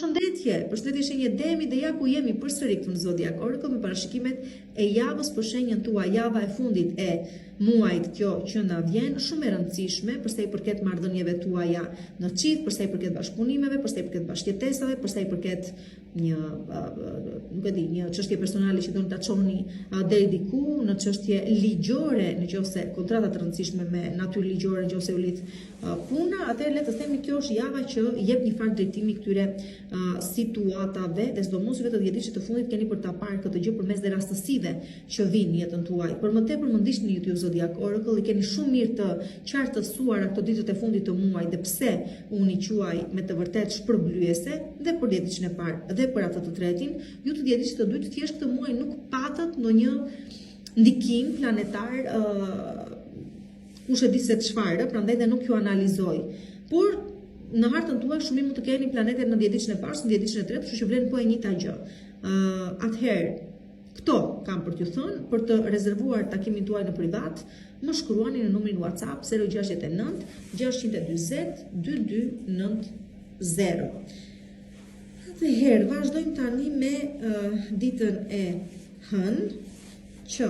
Përshëndetje, përshëndetje shenjë Demi dhe ja ku jemi përsëri këtu në Zodiac Oracle me parashikimet e javës për shenjën tuaj, java e fundit e muajit kjo që na vjen, shumë e rëndësishme për sa i përket marrëdhënieve tuaja në çift, për sa i përket bashkëpunimeve, për sa i përket bashkëjetesave, për sa i përket një nuk e di, një çështje personale që doni ta çoni deri diku, në çështje ligjore, në qoftë se kontrata të rëndësishme me natyrë ligjore, në qoftë se ju lidh puna, atëherë le të themi kjo është java që jep një farë drejtimi këtyre situatave dhe sidomos ju të dhjetëditëshit të fundit keni për ta parë këtë gjë përmes dhe rastësive që vijnë në jetën tuaj. Për më tepër më ndiqni në YouTube Zodiac Oracle, i keni shumë mirë të qartësuara këto ditët e fundit të muajit dhe pse unë i quaj me të vërtetë shpërblyese dhe për dhjetëditëshin e parë dhe për atë të tretin. Ju të dhjetëditëshit të dytë thjesht këtë muaj nuk patët ndonjë ndikim planetar uh, kush e di se çfarë, prandaj dhe nuk ju analizoj. Por në hartën tuaj shumë mund të keni planetet në dhjetëditëshin e parë, në dhjetëditëshin e tretë, kështu që vlen po e njëjta gjë. Ë, uh, atëherë Këto kam për t'ju thënë, për të rezervuar takimin tuaj në privat, më shkruani në numrin WhatsApp 069 640 2290. Atëherë, vazhdojmë tani me uh, ditën e hënë, që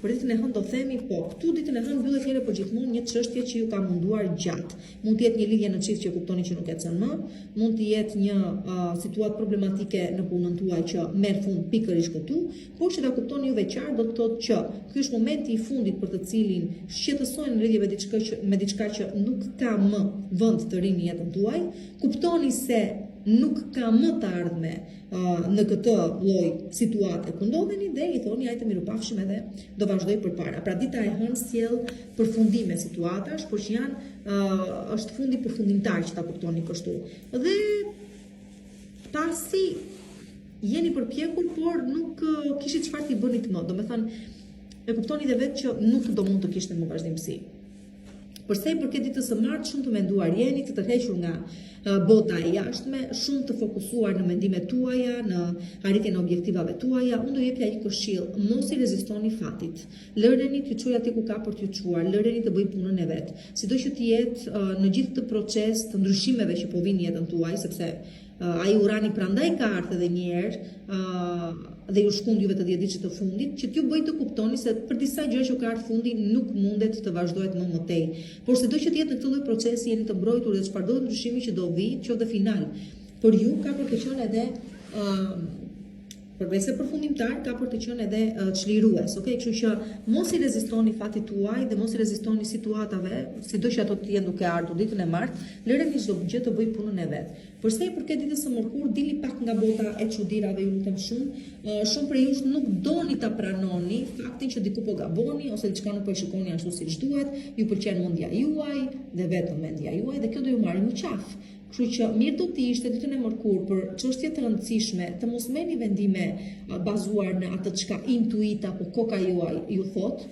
Për ditën e hënë do themi po, këtu ditën e hënë mbyllet njëherë për gjithmonë një çështje që ju ka munduar gjatë. Mund të jetë një lidhje në çift që kuptoni që nuk ecën më, mund të jetë një uh, situatë problematike në punën tuaj që merr fund pikërisht këtu, por që ta kuptoni juve qartë do të thotë që ky është momenti i fundit për të cilin shqetësoheni në lidhje me diçka që me diçka që nuk ka më vend të rrijë në jetën tuaj, kuptoni se nuk ka më të ardhme në këtë lloj situate ku ndodheni dhe i thoni hajde mirupafshim edhe do vazhdoj përpara. Pra dita e hënë sjell përfundime situatash, por që janë uh, është fundi përfundimtar që ta kuptoni kështu. Dhe pasi jeni përpjekur, por nuk kishit çfarë t'i bënit më. Domethënë, e kuptoni dhe vetë që nuk do mund të kishte më vazhdimësi. Për sa i përket ditës së martë, shumë të menduar jeni, të tërhequr nga bota e jashtme, shumë të fokusuar në mendimet tuaja, në arritjen e objektivave tuaja, unë do jepja një këshillë, mos i rezistoni fatit. Lëreni t'ju çojë aty ku ka për t'ju çuar, lëreni të bëjë punën e vet. Sido që të jetë në gjithë këtë proces të ndryshimeve që po vijnë në jetën tuaj, sepse Ai Urani prandaj ka ardhur edhe një herë dhe ju shkund juve të dhjetëditëshit të fundit, që t'ju bëjë të kuptoni se për disa gjëra që ka ardhur fundi nuk mundet të vazhdohet më më tej. Por sido që të jetë në këtë lloj procesi jeni të mbrojtur dhe çfarëdo ndryshimi që do vijë, qoftë dhe final, për ju ka për të qenë edhe ë përveç se përfundimtar, ka për të qenë edhe çlirues, okay? Kështu që mos i rezistoni fatit tuaj dhe mos i rezistoni situatave, sido që ato të jenë duke ardhur ditën e martë, lëreni çdo gjë të bëjë punën e vet. Për sa i përket ditës së mërkurë, dilni pak nga bota e çudirave, ju lutem shumë. Shumë prej jush nuk doni ta pranoni faktin që diku po gaboni ose diçka nuk po e shikoni ashtu siç duhet, ju pëlqen mendja juaj dhe vetëm mendja juaj dhe kjo do ju marrë më qafë. Kështu që mirë do të ishte ditën e mërkurë për çështje të rëndësishme të mos merrni vendime bazuar në atë çka intuita apo koka juaj ju thotë,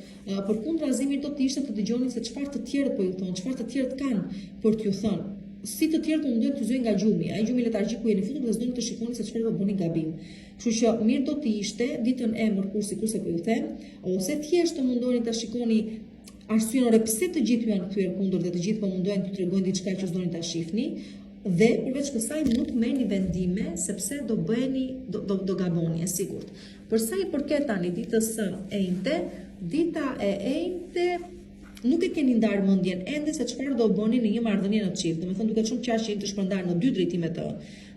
përkundrazi mirë do të ishte të dëgjoni se çfarë të tjerët po ju thonë, çfarë të tjerët kanë për t'ju thënë. Si të tjerët mundojnë t'ju zënë nga gjumi, ai gjumi letargjik ku jeni futur dhe s'doni të shikoni se çfarë po bëni gabim. Kështu që mirë do të ishte ditën e mërkurë sikurse po ju them, ose thjesht të mundoni ta shikoni arsyen ore pse të gjithë ju janë kthyer kundër dhe të gjithë po mundohen t'ju tregojnë diçka që s'doni ta shihni dhe përveç kësaj nuk merrni vendime sepse do bëheni do do, do gaboni e sigurt. Për sa i përket tani ditës së enjte, dita e enjte nuk e keni ndarë mendjen ende se çfarë do bëni në një marrëdhënie në çift. Domethënë duket shumë qartë që jeni të shpërndarë në dy drejtime të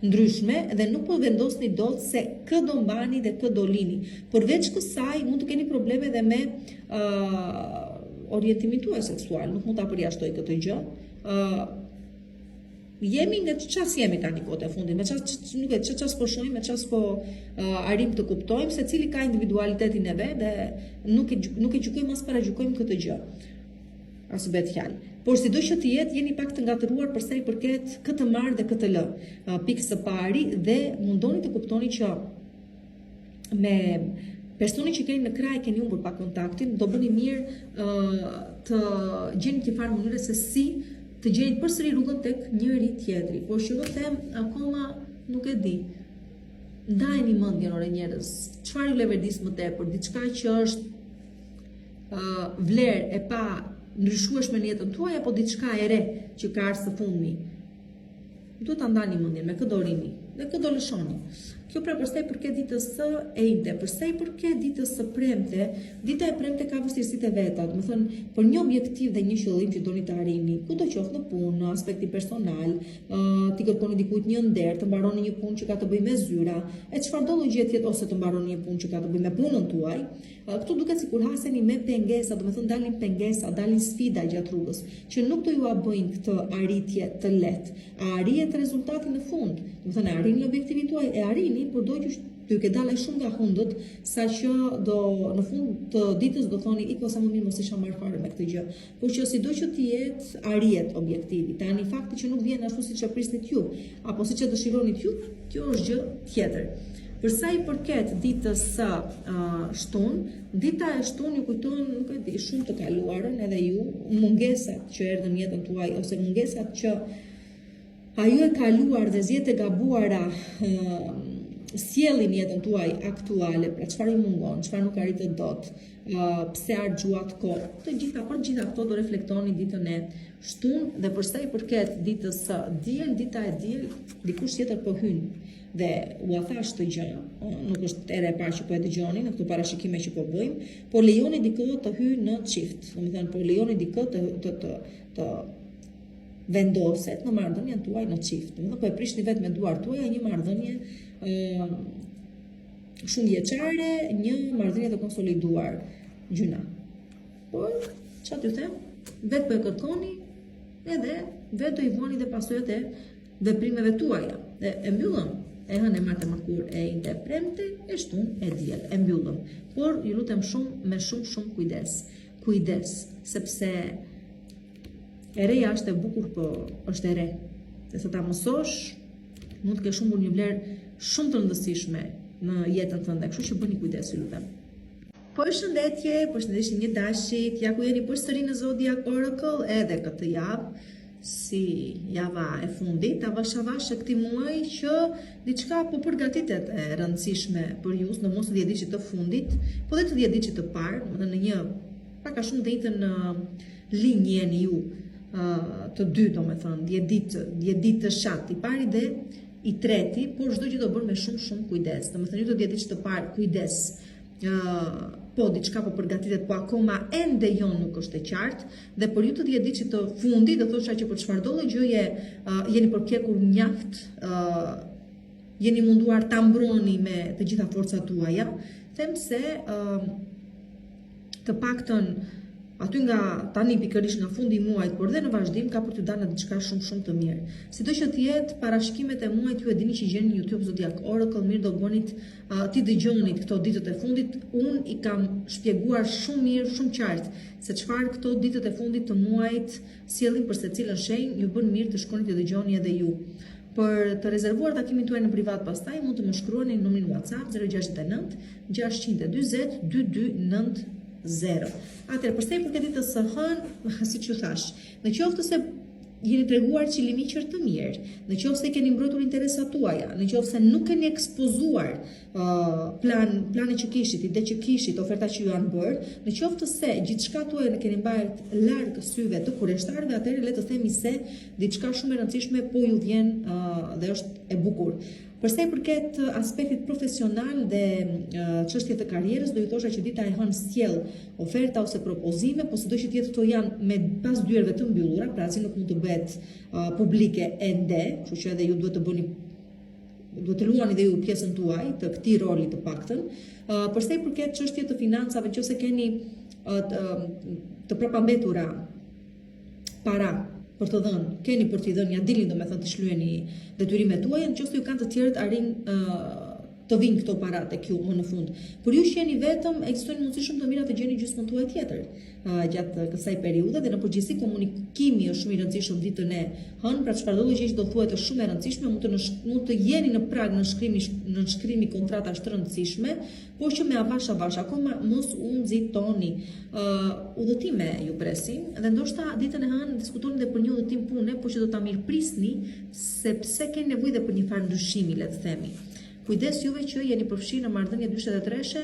ndryshme dhe nuk po vendosni dot se kë do mbani dhe kë do lini. Përveç kësaj, mund të keni probleme dhe me uh, orientimin tuaj seksual, nuk mund ta përjashtoj këtë gjë. Uh, jemi nga çfarë jemi tani kohët e fundit, me çfarë nuk e çfarë po shohim, me çfarë po uh, arrim të kuptojmë, secili ka individualitetin e vet dhe nuk e nuk e gjykojmë as paragjykojmë këtë gjë. As bëhet fjalë. Por sido që të jetë, jeni pak të ngatërruar për sa i përket kë të marr dhe kë të lë. Pikë së pari dhe mundoni të kuptoni që me personin që keni në krah e keni humbur pak kontaktin, do bëni mirë uh, të gjeni një farë mënyre se si të gjeni përsëri rrugën tek njëri tjetri. Por që ju them akoma nuk e di. Ndajeni mendjen ore njerëz. Çfarë ju leverdis më tepër? Diçka që është uh, vlerë e pandryshueshme në jetën tuaj apo diçka e re që ka ardhur së fundmi? Duhet ta ndani mendjen me kë do rrini dhe kë do lëshoni. Kjo pra për sa i përket ditës së enjte, për sa i përket ditës së premte, dita e premte ka vështirësitë e veta, domethënë për një objektiv dhe një qëllim që doni të arrini, kudo qoftë në punë, në aspektin personal, uh, t'i kërkoni dikujt një nder, të mbaroni një punë që ka të bëjë me zyra, e çfarëdo lloj gjëje tjetër ose të mbaroni një punë që ka të bëjë me punën tuaj, Këtu duket sikur haseni me pengesa, domethënë dalin pengesa, dalin sfida gjatë rrugës, që nuk do jua bëjnë këtë arritje të lehtë. A arrihet rezultati në fund? Domethënë e arrini objektivin tuaj, e arrini, por do që do ju ketë dalë shumë nga hundët, sa që do në fund të ditës do thoni ik ose më mirë mos isha marrë fare me këtë gjë. Por që sido që të jetë, arrihet objektivi. Tani fakti që nuk vjen ashtu siç e prisnit ju, apo siç e dëshironit ju, kjo është gjë tjetër. Për sa i përket ditës së uh, shtunë, dita e shtunë ju kujton, nuk e di, shumë të kaluarën edhe ju, mungesat që erdhën në jetën tuaj ose mungesat që ajo e kaluar dhe zgjedhjet e gabuara uh, sjellin në jetën tuaj aktuale, pra çfarë ju mungon, çfarë nuk arritët dot, uh, pse harxhuat kohë, të gjitha për të gjitha këto do reflektoni ditën e shtunë dhe për sa i përket ditës së diel, dita e diel, dikush tjetër po hyn dhe ua thashë këtë gjë, nuk është hera e parë që po e dëgjoni në këto parashikime që po bëjmë, po lejoni dikë të hyjë në çift, domethënë po lejoni dikë të të të, të vendoset në marrëdhënien tuaj në çift. Domethënë po e prishni vetë me duart tuaja një marrëdhënie ë shumëvjeçare, një marrëdhënie të konsoliduar gjynah. Por ça t'ju them, vetë po e kërkoni edhe vetë do i vuani dhe pasojat e veprimeve tuaja. Dhe e mbyllëm e hënë e martë e mërkur e enjte e premte e shtunë e diel. E mbyllëm. Por ju lutem shumë me shumë shumë kujdes. Kujdes, sepse E reja është e bukur, po është e re. Dhe sa ta mësosh, mund të kesh humbur një vlerë shumë të rëndësishme në jetën tënde, kështu që bëni kujdes, ju lutem. Përshëndetje, përshëndetje shenjë dashit, ja ku jeni përsëri në Zodiac Oracle edhe këtë javë, si java e fundit, avash avash e këtij muaji që diçka po përgatitet e rëndësishme për ju, sidomos të 10 ditëshit të fundit, po dhe të 10 ditëshit të parë, domethënë në një pak a shumë të njëjtën linjë jeni ju të dy, domethënë, 10 ditë, 10 ditëshat, i pari dhe i treti, por çdo gjë do bërë me shumë shumë kujdes. Domethënë ju të 10 ditësh të parë kujdes. Ë po diçka po përgatitet, po akoma ende jo nuk është e qartë dhe për ju të 10 ditëshit të fundit do thosha që për çfarëdo lloj gjëje uh, jeni përpjekur mjaft uh, jeni munduar ta mbroni me të gjitha forcat tuaja, them se uh, të paktën aty nga tani pikërisht nga fundi i muajit, por dhe në vazhdim ka për t'ju dalë në diçka shumë shumë të mirë. Sido që të jetë, parashikimet e muajit ju e dini që gjeni në YouTube Zodiac Oracle, mirë do bënit uh, t'i dëgjonit këto ditët e fundit. Unë i kam shpjeguar shumë mirë, shumë qartë se çfarë këto ditët e fundit të muajit sjellin për secilën shenjë, ju bën mirë të shkoni të dëgjoni edhe ju. Për të rezervuar takimin tuaj në privat pastaj mund të më shkruani në numrin WhatsApp 069 640 2290. Atëherë, për sa i përket ditës së hënë, siç ju thashë, në qoftë se jeni treguar çilimiqër të mirë, në qoftë se keni mbrojtur interesat tuaja, në qoftë se nuk keni ekspozuar plan, plane që kishit, ide që kishit, oferta që ju janë bërë, në qoftë se gjithçka tuaj e keni mbajt larg syve të kureshtarëve, atëherë le të themi se diçka shumë e rëndësishme po ju vjen uh, dhe është e bukur. Për sa i përket aspektit profesional dhe çështje të karrierës, do ju thosha që dita e hënë sjell oferta ose propozime, po sido që të jetë këto janë me pas dyerve të mbyllura, pra asgjë nuk mund të bëhet uh, publike ende, kështu që edhe ju duhet të bëni duhet të luani dhe ju pjesën tuaj të këtij roli të paktën. Uh, për sa i përket çështje të financave, nëse keni uh, të, të prapambetura para për të dhënë, keni për t'i dhënë, ja dilni domethënë të shlyeni detyrimet tuaja, në qoftë se ju kanë të tjerët arrin uh, të vinë këto para tek ju më në fund. Për ju që jeni vetëm, ekzistojnë mundësi shumë të mira të gjeni gjysmën tuaj tjetër uh, gjatë kësaj periudhe dhe në përgjithësi komunikimi është shumë i rëndësishëm ditën e hënë, pra çfarëdo lloj gjëje që do thuhet është shumë e rëndësishme, mund të në, mund të jeni në prag nënshkrimi nënshkrimi kontratash të rëndësishme, por që me avash avash akoma mos u nxitoni. Ë uh, udhëtime ju presin dhe ndoshta ditën e hënë diskutoni dhe për një udhëtim pune, por që do ta mirëprisni sepse keni nevojë dhe për një farë ndryshimi, le të themi. Kujdes juve që jeni përfshirë në marrëdhënie dyshe dhe treshe,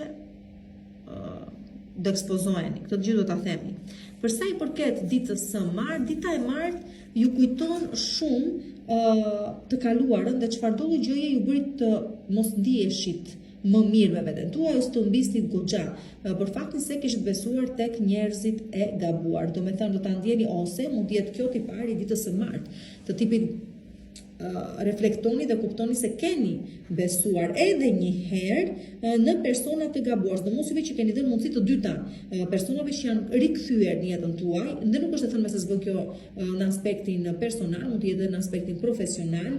do ekspozoheni. Këtë gjë do ta themi. Për sa i përket ditës së martë, dita e martë ju kujton shumë të kaluarën dhe çfarëdo lloj gjëje ju bëri të mos ndiheshit më mirë me veten tuaj ose të humbisnit goxha për faktin se kishit besuar tek njerëzit e gabuar. Domethënë do ta ndjeni ose mund të jetë kjo tipari i ditës së martë, të tipit reflektoni dhe kuptoni se keni besuar edhe një herë në persona të gabuar, sidomos juve që keni dhënë mundësi të dyta personave që janë rikthyer në jetën tuaj, dhe nuk është e thënë me se s'bën kjo në aspektin personal, mund të jetë edhe në aspektin profesional,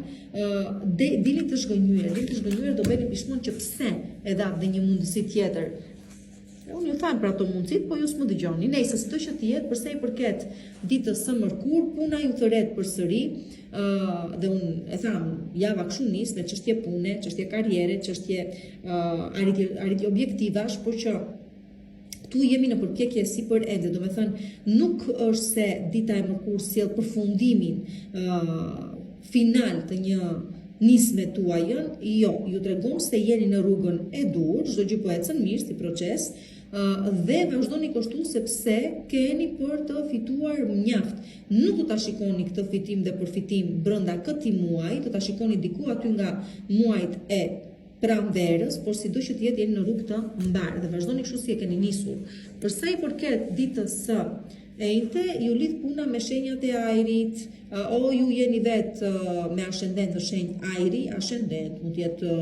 dhe dilni të zhgënjyer, dilni të zhgënjyer do bëni pishmon që pse e dhatë dhe një mundësi tjetër Unë ju tham për ato mundësitë, po ju s'më dëgjoni. Nejse, sido që të jetë, përsa i përket ditës së mërkurë, puna ju thërret përsëri, uh, dhe unë e tham, java kështu nis me çështje pune, çështje karriere, çështje uh, arritje, arritje objektivash, por që këtu jemi në përpjekje e sipër ende, domethënë, nuk është se dita e mërkurë sjell përfundimin uh, final të një nisme tuajën, jo, ju tregon se jeni në rrugën e duhur, çdo gjë po ecën mirë si proces, dhe vazhdoni kështu sepse keni për të fituar mjaft. Nuk do ta shikoni këtë fitim dhe përfitim brenda këtij muaji, do ta shikoni diku aty nga muajt e pranverës, por sido që të jetë jeni në rrugë të mbarë dhe vazhdoni kështu si e keni nisur. Për sa i përket ditës së enjte, ju lidh puna me shenjat e ajrit, o ju jeni vetë me ascendent në shenjë ajri, ascendent, mund të jetë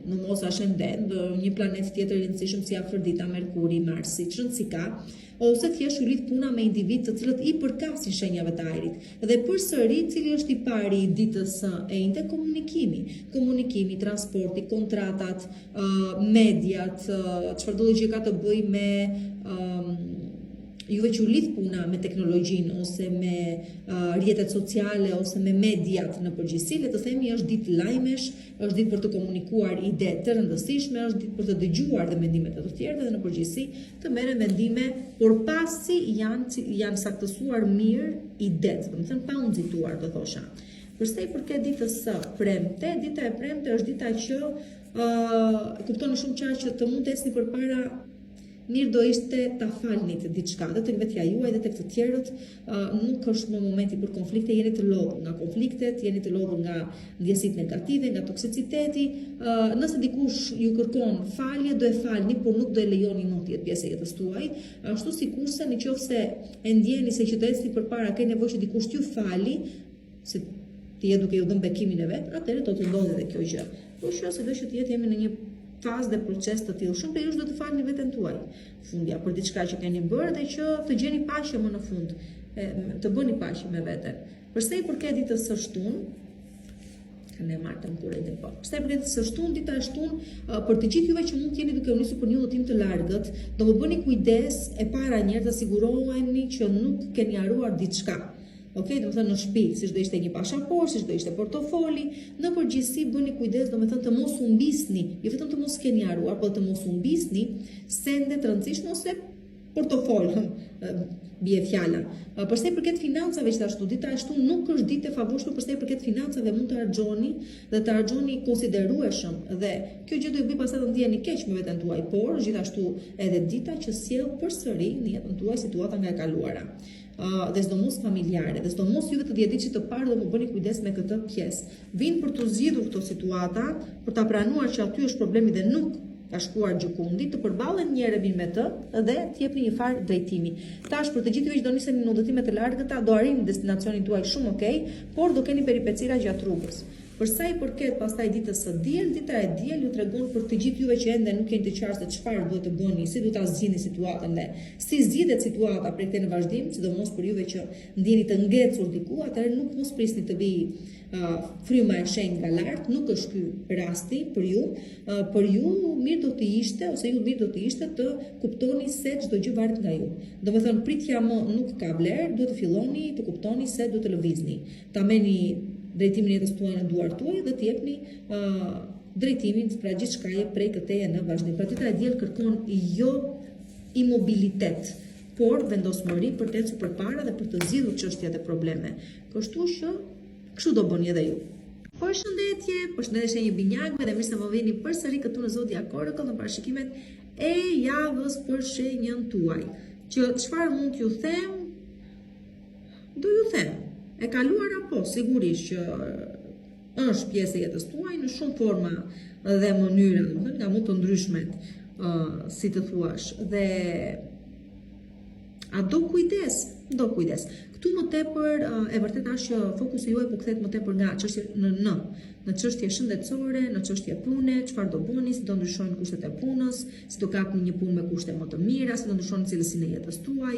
në mos ascendent, një planet tjetër i rëndësishëm si Afërdita, Merkuri, Marsi, ç'rëndësi ka, ose thjesht ju lidh puna me individë të cilët i përkasin shenjave të ajrit. Dhe përsëri, cili është tipari i ditës së enjte? Komunikimi. Komunikimi, transporti, kontratat, mediat, çfarëdo lloj gjë ka të bëjë me juve që ju lidh puna me teknologjinë ose me uh, rrjetet sociale ose me mediat në përgjithësi, le të themi është ditë lajmesh, është ditë për të komunikuar ide të rëndësishme, është ditë për të dëgjuar dhe mendimet e të tjerëve dhe në përgjithësi të merren vendime, por pasi janë janë saktësuar mirë idetë, domethënë pa u nxituar, do thosha. Për sa i përket ditës së premte, dita e premte është dita që uh, kuptoni shumë qartë që të mund të ecni përpara mirë do ishte ta falnit diçka dhe tek vetja juaj dhe tek të tjerët, uh, nuk është më momenti për konflikte, jeni të lodhur nga konfliktet, jeni të lodhur nga ndjesitë negative, nga toksiciteti. Uh, nëse dikush ju kërkon falje, do e falni, por nuk do e lejoni më të jetë pjesë e jetës tuaj. Ashtu sikurse në qoftë se e ndjeni se që të ecni përpara ke nevojë që dikush t'ju fali, se të jetë duke ju dhënë bekimin e vet, atëherë do të ndodhë edhe kjo gjë. Por që sido që të jetë jemi në një fazë dhe proces të tillë. Shumë prej jush do të falni veten tuaj fundja për diçka që keni bërë dhe që të gjeni paqe më në fund, e, të bëni paqe me veten. Për sa i përket ditës së shtunë, ne martën kur e po. Për sa i përket ditës së shtunë, dita e shtunë, për të gjithë juve që mund të jeni duke u nisur për një udhëtim të largët, do të bëni kujdes e para njëherë të siguroheni që nuk keni harruar diçka. Ok, domethënë në shtëpi, siç do ishte një pashaportë, siç do ishte portofoli, në përgjithësi bëni kujdes, domethënë të mos humbisni, jo vetëm të mos keni harruar, por të mos humbisni sende të rëndësishme ose portofol, bie fjala. Për sa i përket financave gjithashtu, dita e shtunë nuk është ditë e favorshme për sa i përket financave, mund të harxhoni dhe të harxhoni konsiderueshëm dhe kjo gjë do ju bëjë pastaj të ndiheni keq me veten tuaj, por gjithashtu edhe dita që sjell përsëri në jetën tuaj situata nga e kaluara. dhe sidomos familjare, dhe sidomos juve të dhjetëditëshit të parë do më bëni kujdes me këtë pjesë. Vijnë për t'u zgjidhur këto situata, për ta pranuar që aty është problemi dhe nuk ka shkuar gjëkundi, të përballen një herë mirë me të dhe të jepni një farë drejtimi. Tash për të gjithë ju që do niseni në udhëtime të largëta, do arrini destinacionin tuaj shumë okay, por do keni peripecira gjatë rrugës. Për sa i përket pastaj ditës së diel, dita e diel ju tregon për të gjithë juve që ende nuk jeni të qartë se çfarë duhet të bëni, si duhet ta zgjidhni situatën dhe si zgjidhet situata prej këtej në vazhdim, sidomos për juve që ndjeni të ngecur diku, atëherë nuk mos prisni të vijë uh, fryma e shenjtë nga lart, nuk është ky rasti për ju. Uh, për ju mirë do të ishte ose ju mirë do të ishte të kuptoni se çdo gjë varet nga ju. Domethënë pritja më nuk ka vlerë, duhet të filloni të kuptoni se duhet të lëvizni. Ta merrni drejtimin e jetës tuaj në duart tuaja dhe të jepni uh, drejtimin pra gjithçkaje prej këtej e në vazhdim. Pra dita e diel kërkon jo imobilitet, por vendosmëri për të ecur përpara dhe për të zgjidhur çështje dhe probleme. Kështu që kështu do bëni edhe ju. Përshëndetje, përshëndetje shenjë binjakëve dhe mirë se më vini përsëri këtu në Zodiac Oracle në parashikimet e javës për shenjën tuaj. Që çfarë mund t'ju them? Do ju them. E kaluara po, sigurisht që është pjesë e jetës tuaj në shumë forma dhe mënyra, domethënë nga më të ndryshmet, uh, si të thuash, dhe a do kujdes? Do kujdes. Këtu më tepër e vërteta është që fokusi juaj po kthehet më tepër nga çështje në në, në çështje shëndetësore, në çështje pune, çfarë do bëni, si do ndryshojnë kushtet e punës, si do kapni një punë me kushte më të mira, si do ndryshoni cilësinë e jetës tuaj,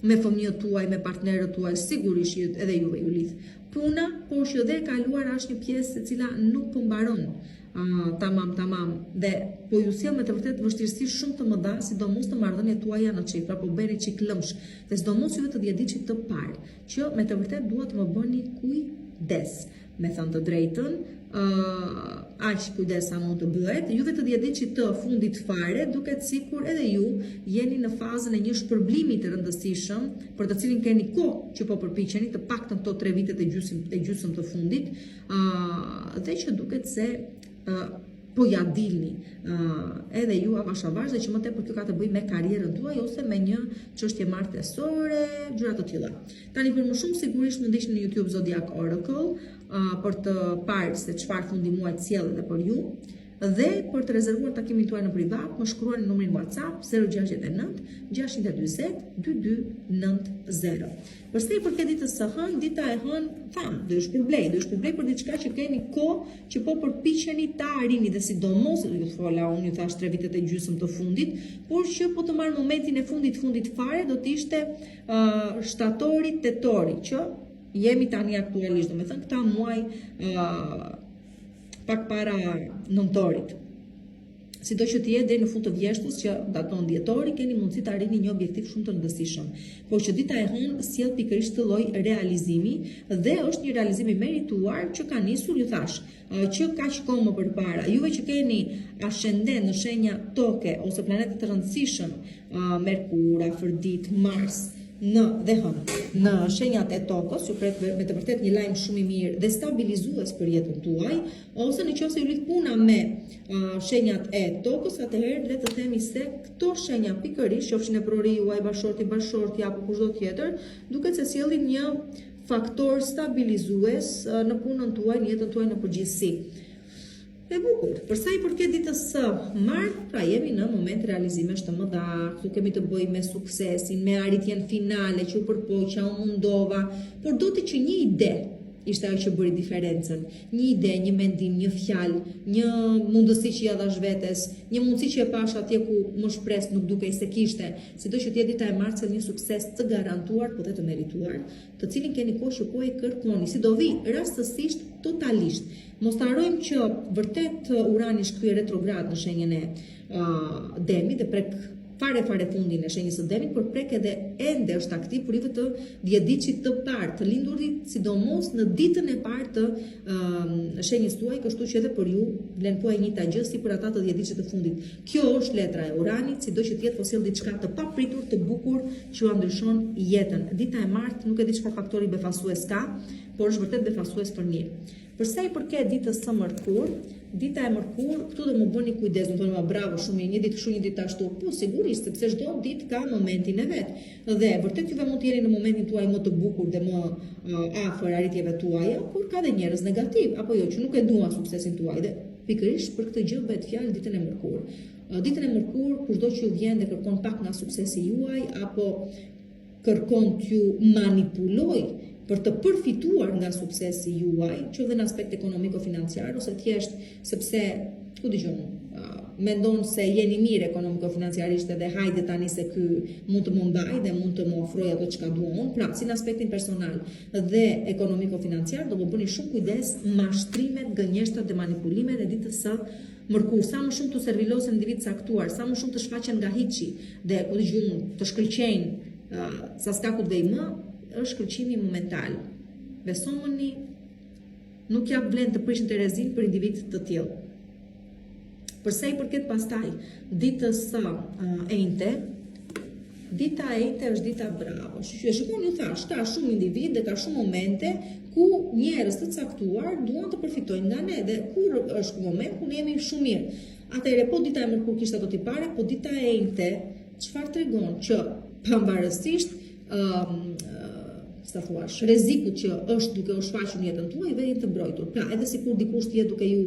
me fëmijët tuaj, me partnerët tuaj, sigurisht që edhe juve ju lidh puna, por që dhe e kaluara është një pjesë e cila nuk po mbaron uh, tamam tamam dhe po ju sjell me të vërtetë vështirësi shumë të mëdha, sidomos në marrëdhëniet tuaja në çift, pra po bëni çik lëmsh, dhe sidomos juve të dhjetëditëshit të parë, që me të vërtetë dua të më bëni kujdes. Me thënë të drejtën, uh, aq kujdes sa mund të bëhet, juve të dhjetëditëshit të fundit fare, duket sikur edhe ju jeni në fazën e një shpërblimi të rëndësishëm, për të cilin keni kohë që po përpiqeni, të paktën këto 3 vitet e gjysmë e gjysmë të fundit, uh, dhe që duket se uh, po ja dilni uh, edhe ju avash avash dhe që më tepër kjo ka të bëjë me karrierën tuaj ose me një çështje martesore, gjëra të tilla. Tani për më shumë sigurisht më ndiqni në YouTube Zodiac Oracle uh, për të parë se çfarë fundi muajit sjell edhe për ju. Dhe për të rezervuar takimin tuaj në privat, më shkruani në numrin WhatsApp 069 640 2290. Për sa i përket ditës së hënë, dita e hënë, thamë, do ju shpërblej, do ju shpërblej për diçka që keni kohë që po përpiqeni ta arrini dhe sidomos, ju fola unë ju thashë 3 vitet e gjysmë të fundit, por që po të marr momentin e fundit fundit fare do të ishte uh, shtatori, tetori, që jemi tani aktualisht, domethënë këta muaj uh, pak para nëntorit. Sido që të jetë deri në fund të vjeshtës që daton dhjetori, keni mundësi të arrini një objektiv shumë të rëndësishëm. Por që dita e hënë sjell pikërisht këtë lloj realizimi dhe është një realizim i merituar që ka nisur, ju thashë, që kaq kohë më përpara. Juve që keni ascendent në shenja toke ose planete të rëndësishëm, Merkur, Afërditë, Mars, në dhe hënë në shenjat e tokës, ju pret me të vërtetë një lajm shumë i mirë dhe stabilizues për jetën tuaj, ose në qoftë se ju lidh puna me uh, shenjat e tokës, atëherë le të themi se këto shenja pikërisht, qofshin eprori juaj, bashkëshorti, bashkëshortja apo kushdo tjetër, duket se sjellin një faktor stabilizues në punën tuaj, në jetën tuaj në përgjithësi. E bukur. Për sa i përket ditës së martë, pra jemi në moment realizimesh të mëdha. Këtu kemi të bëjmë me suksesin, me arritjen finale që u përpoqa, u mundova, por do të që një ide ishte ajo që bëri diferencën. Një ide, një mendim, një fjalë, një mundësi që ia dhashë vetes, një mundësi që e pashë atje ku më shpresë nuk dukej se kishte. Sido që të jetë dita e martë sjell një sukses të garantuar, po dhe të merituar, të cilin keni kohë që po e kërkoni, si do vijë rastësisht totalisht. Mos të harrojmë që vërtet Urani është kthyer retrograd në shenjën e uh, Demit dhe prek fare fare fundin e shenjës së Demit, por prek edhe ende është aktiv për juve të dhjetëditëshit të parë, të lindurit sidomos në ditën e parë të uh, shenjës tuaj, kështu që edhe për ju vlen po e njëjta gjë si për ata të dhjetëditëshit të fundit. Kjo është letra e Uranit, sido që të jetë po sjell diçka të papritur, të bukur që jua ndryshon jetën. Dita e martë nuk e di çfarë faktori befasues ka, por është vërtet befasues për mirë. Për sa i përket ditës së mërkurë, dita e mërkurë këtu do më bëni kujdes, do thoni ma bravo shumë mirë, një ditë kështu, një ditë ashtu. Po sigurisht, sepse çdo ditë ka momentin e vet. Dhe vërtet juve mund të jeni në momentin tuaj më të bukur dhe më uh, afër arritjeve tuaja, por ka dhe njerëz negativ apo jo që nuk e duan suksesin tuaj dhe pikërisht për këtë gjë bëhet fjalë ditën e mërkurë. Ditën e mërkurë, kushdo që ju vjen dhe kërkon pak nga suksesi juaj apo kërkon t'ju manipulojë për të përfituar nga suksesi juaj, qoftë dhe në aspekt ekonomiko-financiar ose thjesht sepse ku di unë, mendon se jeni mirë ekonomiko-financiarisht edhe hajde tani se ky mund të më mbajë dhe mund të më ofrojë ato çka dua unë, pra si në aspektin personal dhe ekonomiko-financiar do më bëni shumë kujdes mashtrimet, gënjeshtrat dhe manipulimet e ditës së mërkurë, sa më shumë të servilosen individë të caktuar, sa më shumë të shfaqen nga hiçi dhe ku di unë të shkëlqejnë uh, sa s'ka ku të vejë më, është shkëlqimi momental. Besomëni, nuk ja vlen të prishni terezinë për individë të tillë. Për sa i përket pastaj ditës së uh, enjte, dita e enjte është dita bravo. Shqyqy, shikoni ju thashë, ka shumë individë dhe ka shumë momente ku njerëz të caktuar duan të përfitojnë nga ne dhe kur është ky moment ku ne jemi shumë mirë. Atëherë po dita e mërkurë kishte ato tipare, po dita e enjte çfarë tregon që pavarësisht ëm um, si ta thuash, rrezikut që është duke u shfaqur në jetën tuaj, ju jeni të mbrojtur. Pra, edhe sikur dikush të jetë duke ju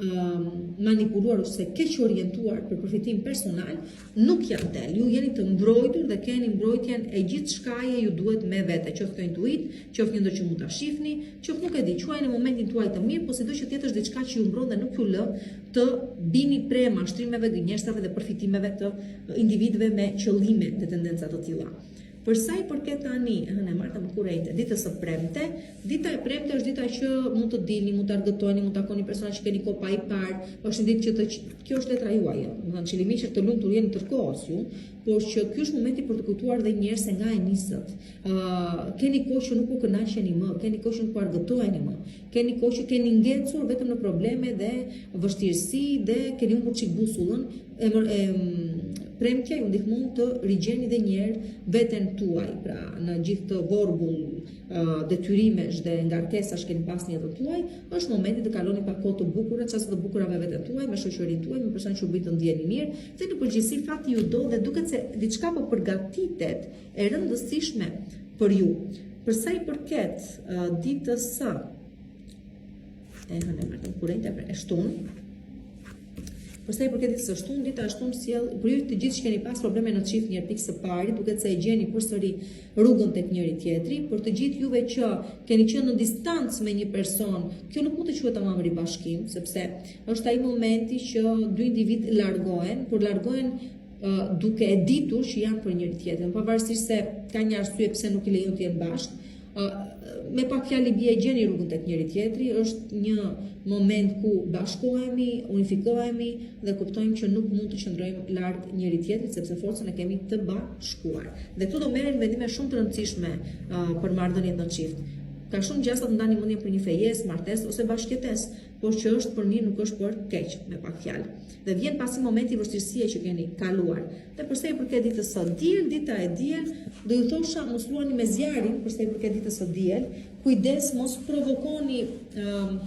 um, manipuluar ose keqorientuar për përfitim personal, nuk janë tel. Ju jeni të mbrojtur dhe keni mbrojtjen e gjithçkaje ju duhet me vete, qoftë kjo intuitë, qoftë një ëndërr që mund ta shihni, qoftë nuk e di, quajeni momentin tuaj të mirë, po sido që të jetë është diçka që ju mbron dhe nuk ju lë të bini pre mashtrimeve, gënjeshtrave dhe përfitimeve të individëve me qëllime dhe tendenca të tilla. Për sa i përket tani, e hënë e martë mërkurë enjte, ditës së premte, dita e premte është dita që mund të dilni, mund të argëtoheni, mund të takoni persona që keni kohë pa i parë, është një ditë që të kjo është letra juaj, domethënë çilimiqër të lumtur jeni tërë kohës ju, por që ky është momenti për të kujtuar edhe një herë se nga e nisët. Ë uh, keni kohë që nuk u kënaqeni më, keni kohë që nuk u argëtoheni më, keni kohë që keni ngecur vetëm në probleme dhe vështirësi dhe keni humbur çik busullën, e, e premtja ju ndihmon të rigjeni dhe një herë veten tuaj, pra në gjithë këtë vorbull uh, detyrimesh dhe ngarkesash keni pas në jetën tuaj, është momenti të kaloni pak kohë të bukura, çaste të bukura me veten tuaj, me shoqërinë tuaj, me persona që ju bëjnë të ndiheni mirë, dhe në përgjithësi fati ju do dhe duket se diçka po përgatitet e rëndësishme për ju. Për sa i përket uh, ditës së e hënë e martë, mërkurë e shtunë, Për sa i përket ditës së shtunë, dita e shtunë sjell për ju të gjithë që keni pas probleme në çift një pikë së pari, duket se e gjeni përsëri rrugën tek njëri tjetri, për të gjithë juve që keni qenë në distancë me një person, kjo nuk mund të quhet tamam ribashkim, sepse është ai momenti që dy individë largohen, por largohen uh, duke e ditur që janë për njëri tjetrin, pavarësisht se ka një arsye pse nuk i lejon të jenë bashkë, Me pak fjalë i bie gjeni rrugën tek njëri tjetri, është një moment ku bashkohemi, unifikohemi dhe kuptojmë që nuk mund të qëndrojmë larg njëri tjetrit sepse forcën e kemi të bashkuar. Dhe këtu do merren vendime shumë të rëndësishme uh, për marrëdhëniet në çift. Ka shumë gjasa të ndani mendjen për një fejesë, martesë ose bashkëjetesë, por që është për mirë nuk është për keq, me pak fjalë. Dhe vjen pasi momenti i vështirësie që keni kaluar. Dhe për sa i përket ditës së diel, dita e diel, do ju thosha mos luani me zjarrin për sa i përket ditës së diel, kujdes mos provokoni um,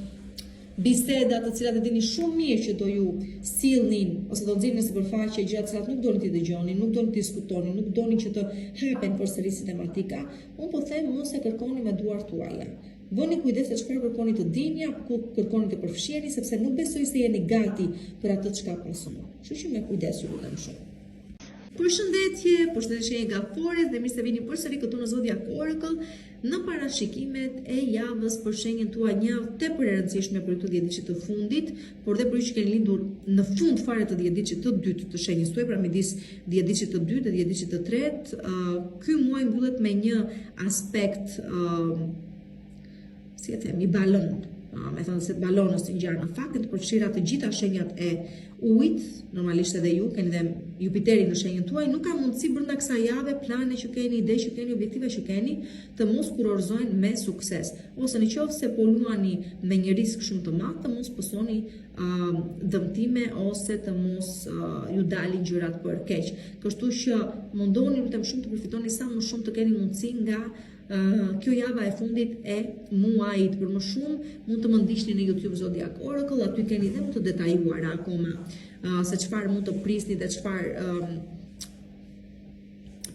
biseda të cilat e dini shumë mirë që do ju sillnin ose do nxirrnin në sipërfaqe gjëra të cilat nuk doni t'i dëgjoni, nuk doni të diskutoni, nuk doni që të hapen përsëri si tematika. Unë po them mos e kërkoni me duart tuaja. Bëni kujdes se çfarë kërkoni të dini apo ku kërkoni të përfshiheni sepse nuk besoj se jeni gati për atë çka pason. Kështu që me kujdes ju lutem shumë. Përshëndetje, përshëndetje shenjë Gaforres dhe mirë se vini përsëri këtu në Zodiac Oracle në parashikimet e javës për shenjën tuaj, një javë tepër e rëndësishme për ju të 10 ditëshit të fundit, por dhe për ju që keni lindur në fund fare të 10 ditëshit të dytë të shenjës tuaj, pra midis 10 ditëshit të dytë dhe 10 ditëshit të tretë, uh, ky muaj mbyllet me një aspekt uh, si e themi, balonë, me thënë se balonës i ngjan në fakt, të përfshira të gjitha shenjat e ujit, normalisht edhe ju, keni dhe Jupiterin në shenjën tuaj, nuk ka mundësi brenda kësaj jave, plane që keni, ide që keni, objektiva që keni, të mos kurorëzohen me sukses. Ose në qoftë se po luani me një risk shumë të madh, të mos pësoni uh, dëmtime ose të mos uh, ju dalin gjërat për keq. Kështu që mundoni lutem shumë të përfitoni sa më shumë të keni mundësi nga kjo java e fundit e muajit. Për më shumë mund të më ndiqni në YouTube Zodiac Oracle, aty keni dhe më të detajuara akoma uh, se çfarë mund të prisni dhe çfarë um,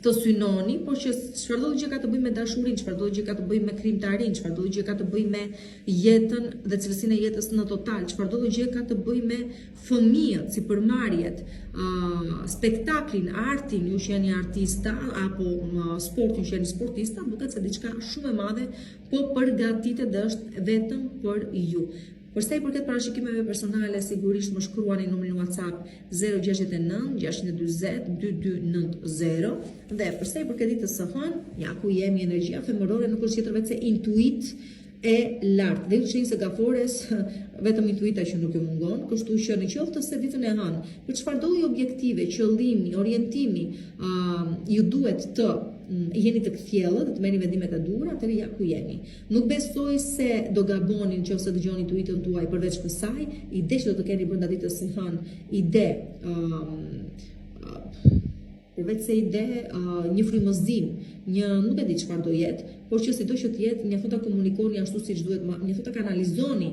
të synoni, por që çfarëdo gjë ka të bëjë me dashurinë, çfarëdo gjë ka të bëjë me krijimtarinë, çfarëdo gjë ka të bëjë me jetën dhe cilësinë e jetës në total, çfarëdo gjë ka të bëjë me fëmijët, sipërmarrjet, uh, spektaklin, artin, ju që jeni artista apo uh, sportin që jeni sportista, duket se diçka shumë e madhe po përgatitet dhe është vetëm për ju. Për sa i përket parashikimeve personale, sigurisht më shkruani numrin WhatsApp 069 640 2290 dhe për sa i përket ditës së hënë, ja ku jemi energjia femërore nuk është tjetër veçse intuitë e lartë. Dhe ju shenjës së gafores, vetëm intuita që nuk ju mungon, kështu që në qoftë se ditën e hënë, për çfarëdo lloj objektive, qëllimi, orientimi, uh, ju duhet të mm, jeni të kthjellët dhe të merrni vendimet e duhura, atëherë ja ku jeni. Nuk besoj se do gaboni në qoftë se dëgjoni intuitën tuaj përveç kësaj, ide që do të keni brenda ditës së hënë, ide um, uh, përveç se ide, uh, një frymëzim, një nuk e di çfarë do jetë, Por që sido që të jetë, mjafton ta komunikoni ashtu siç duhet, mjafton ta kanalizoni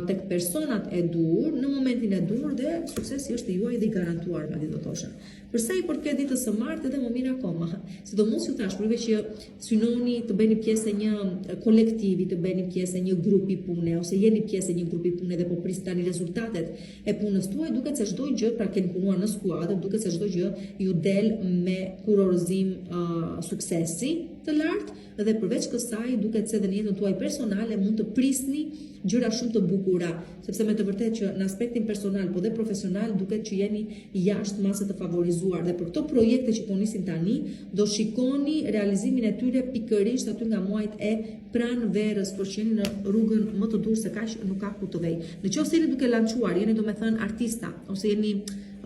tek personat e duhur në momentin e duhur dhe suksesi është i juaj dhe i garantuar, madje do thosha. Për sa i përket ditës së martë edhe më mirë akoma. Sidomos ju thashë për juve që synoni të bëheni pjesë e një kolektivi, të bëheni pjesë e një grupi pune ose jeni pjesë e një grupi pune dhe po prisni tani rezultatet e punës tuaj, duket se çdo gjë, pra keni punuar në skuadër, duket se çdo gjë ju del me kurorëzim uh, suksesi të lartë Dhe përveç kësaj, duket se edhe në jetën tuaj personale mund të prisni gjëra shumë të bukura, sepse me të vërtetë që në aspektin personal, po dhe profesional duket që jeni jashtë mase të favorizuar dhe për këto projekte që po nisin tani, do shikoni realizimin e tyre pikërisht aty nga muajt e pranverës, por që jeni në rrugën më të duhur se kaq nuk ka ku të vejë. Në qoftë se jeni duke lançuar, jeni domethënë artista ose jeni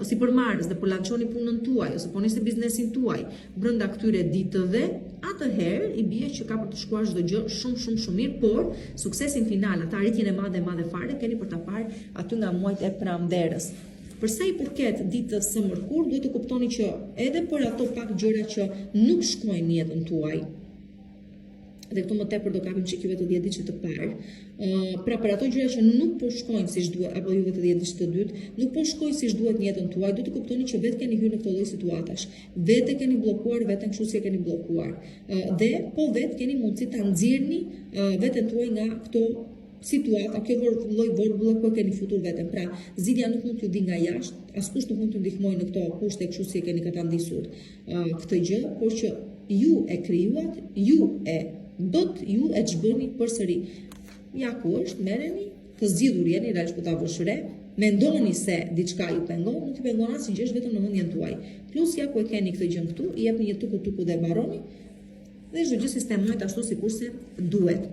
sipërmarrës dhe po lançoni punën tuaj ose po nisni biznesin tuaj, brenda këtyre ditëve, atëherë i bie që ka për të shkuar çdo gjë shumë shumë shumë mirë, por suksesin final, atë arritjen e madhe e madhe fare keni për ta parë aty nga muajt e pranverës. Për sa i përket ditës së mërkurë, duhet të kuptoni që edhe për ato pak gjëra që nuk shkojnë në jetën tuaj, dhe këtu më tepër do kapim çik juve të 10 ditëve të parë. Ë pra për ato gjëra që nuk po shkojnë siç duhet apo juve të 10 ditëve të dytë, nuk po shkojnë siç duhet në jetën tuaj, duhet të kuptoni që vetë keni hyrë në këto lloj situatash. Vetë e keni bllokuar veten kështu si e keni bllokuar. Ë dhe po vetë keni mundësi ta nxirrni veten tuaj nga këto situata, kjo lloj vorbulle ku e keni futur veten. Pra, zgjidhja nuk mund t'ju vijë nga jashtë, askush nuk mund t'ju ndihmojë në këto kushte kështu si e keni katandisur. këtë gjë, por që ju e krijuat, ju e bëtë, ju e çbëni përsëri. Ja ku është, merreni, të zgjidhur jeni, realisht po ta vësh re, mendoni se diçka ju pengon, nuk ju pengon asnjë gjë, është vetëm në mendjen tuaj. Plus ja ku e keni këtë gjë këtu, i jepni një tuku tuku dhe mbaroni, dhe çdo gjë sistemohet ashtu sikurse duhet.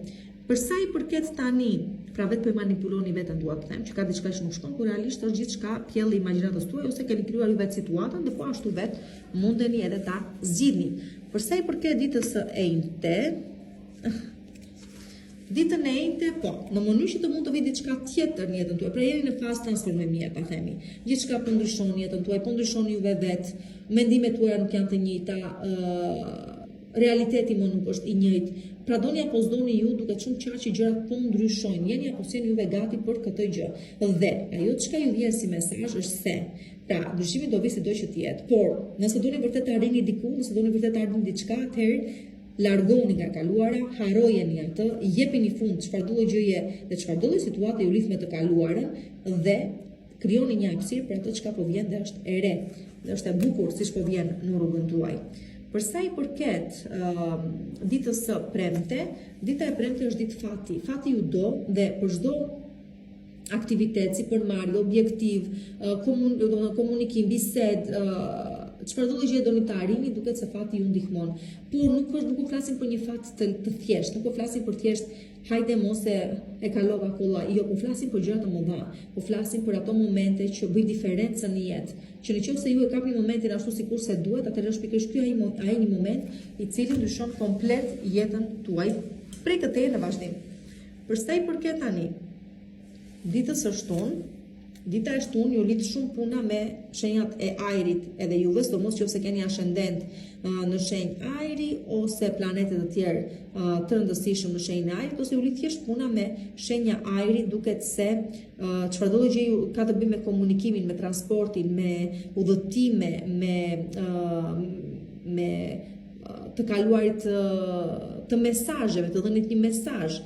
Për sa i përket tani, pra vetë po e manipuloni veten dua të them, që ka diçka që nuk shkon, kur realisht është gjithçka pjellë e imagjinatës tuaj ose keni krijuar ju vetë situatën dhe po ashtu vetë mundeni edhe ta zgjidhni. Për sa i përket ditës së enjte, Ditën e enjte, po, në mënyrë që të mund të vijë diçka tjetër në jetën tuaj. Pra jeni në fazë transformimi, ta themi. Gjithçka po ndryshon në jetën tuaj, po ndryshoni juve vetë. Mendimet tuaja nuk janë të njëjta, ë realiteti më nuk është i njëjtë. Pra doni apo s'doni ju, duket shumë qartë që gjërat po ndryshojnë. Jeni apo s'jeni juve gati për këtë gjë. Dhe ajo çka ju vjen si mesazh është se Pra, ndryshimi do vijë sido që të jetë, por nëse doni vërtet të arrini diku, nëse doni vërtet të arrini diçka, atëherë largohuni nga e kaluara, harrojeni atë, jepini fund çfarëdo lloj gjëje dhe çfarëdo lloj situate ju lidh me të kaluarën dhe krijoni një hapësirë për atë çka po vjen dhe është e re dhe është e bukur siç po vjen në rrugën tuaj. Për sa i përket uh, ditës së premte, dita e premte është ditë fati. Fati ju do dhe për çdo aktivitet, sipërmarrje, objektiv, komun, komunikim, bisedë, çfarëdo lloj gjëje doni të arrini, duket se fati ju ndihmon. Por nuk është nuk po flasim për një fat të, të thjeshtë, nuk po flasim për thjesht hajde mos e e kalova kollaj. Jo, po flasim për gjëra të mëdha. Po flasim për ato momente që bëjnë diferencën në jetë. Që në qoftë se ju e kapni momentin ashtu sikurse duhet, atëherë është pikërisht ky ai ai një moment i cili ndryshon komplet jetën tuaj prej këtej në vazhdim. Për sa i përket tani ditës së shtunë, dita e shtunë ju lidh shumë puna me shenjat e ajrit edhe juve, sidomos nëse keni ascendent në shenjë ajri ose planete të tjerë të rëndësishëm në shenjën e ajrit ose ju lidh thjesht puna me shenja ajri, duket se çfarëdo lloj gjëje ka të bëjë me komunikimin, me transportin, me udhëtime, me me të kaluarit të mesazheve, të dhënit një mesazh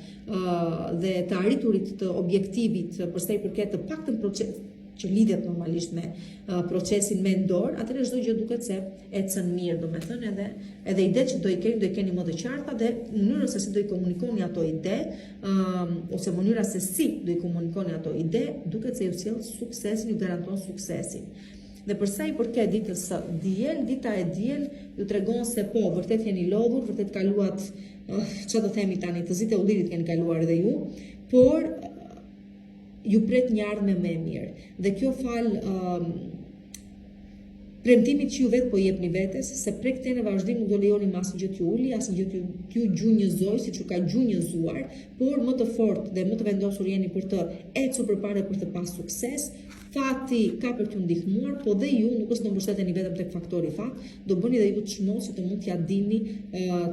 dhe të arriturit të objektivit për sa i përket të paktën proces që lidhet normalisht me procesin mendor, atëherë çdo gjë duket se ecën mirë, domethënë edhe edhe idetë që do i keni, do i keni më të qarta dhe mënyrën se si do i komunikoni ato ide, um, ose mënyra se si do i komunikoni ato ide, duket se ju sjell suksesin, ju garanton suksesin. Dhe për sa i përket ditës së diel, dita e diel ju tregon se po, vërtet jeni lodhur, vërtet kaluat, uh, çfarë do themi tani, të zitë e ullirit keni kaluar edhe ju, por ju pret një ardhme më e mirë. Dhe kjo falë uh, premtimit që ju vetë po jepni vetes, se prej këtej në vazhdim nuk do lejoni më asnjë gjë t'ju uli, asnjë gjë t'ju t'ju gjunjëzojë siç ju ka gjunjëzuar, por më të fortë dhe më të vendosur jeni për të ecur përpara për të pas sukses. Fati ka për t'ju ndihmuar, po dhe ju nuk është do mbështeteni vetëm tek faktori fat, do bëni dhe ju çmos që të mund t'ia dilni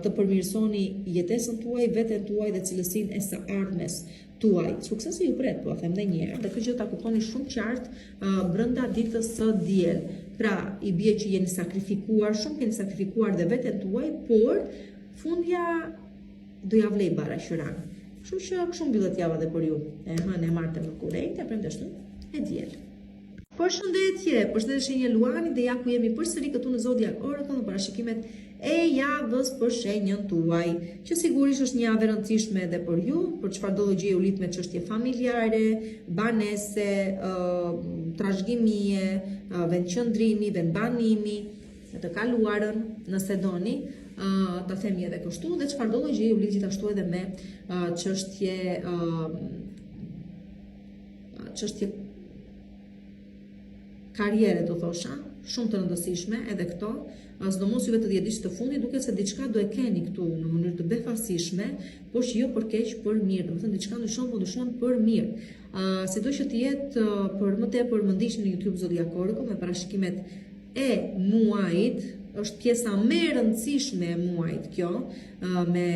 të përmirësoni jetesën tuaj, veten tuaj dhe cilësinë e së ardhmes tuaj. Suksesi ju pret, po e them edhe një herë, dhe këtë gjë ta kuptoni shumë qartë uh, brenda ditës së diel. Pra, i bie që jeni sakrifikuar, shumë keni sakrifikuar dhe veten tuaj, por fundja do ja vlej barra qiranë. Kështu që kështu mbyllet java dhe për ju. E hënë, e martë, mërkurë, e enjte, premte, shtunë, e diel. Përshëndetje, përshëndetje shenjë Luani dhe ja ku jemi përsëri këtu në Zodiac Oracle në parashikimet e javës për shenjën tuaj, që sigurisht është një javë e rëndësishme edhe për ju, për çfarëdo lloj gjëje ju lidh me çështje familjare, banese, trashëgimie, vendqëndrimi, vendbanimi, në të kaluarën, nëse doni, uh, ta themi edhe kështu, dhe çfarëdo lloj gjëje ju lidh gjithashtu edhe me uh, çështje uh, çështje karriere do thosha, shumë të rëndësishme edhe këto, sidomos juve të 10 ditëve të fundit, duket se diçka do e keni këtu në mënyrë të befasishme, por që jo për keq, për mirë, domethënë diçka ndryshon, po ndryshon për mirë. Uh, sido që të jetë, uh, për më tepër më ndiqni në YouTube Zodiac Oracle me parashikimet e muajit, është pjesa më e rëndësishme e muajit kjo, uh, me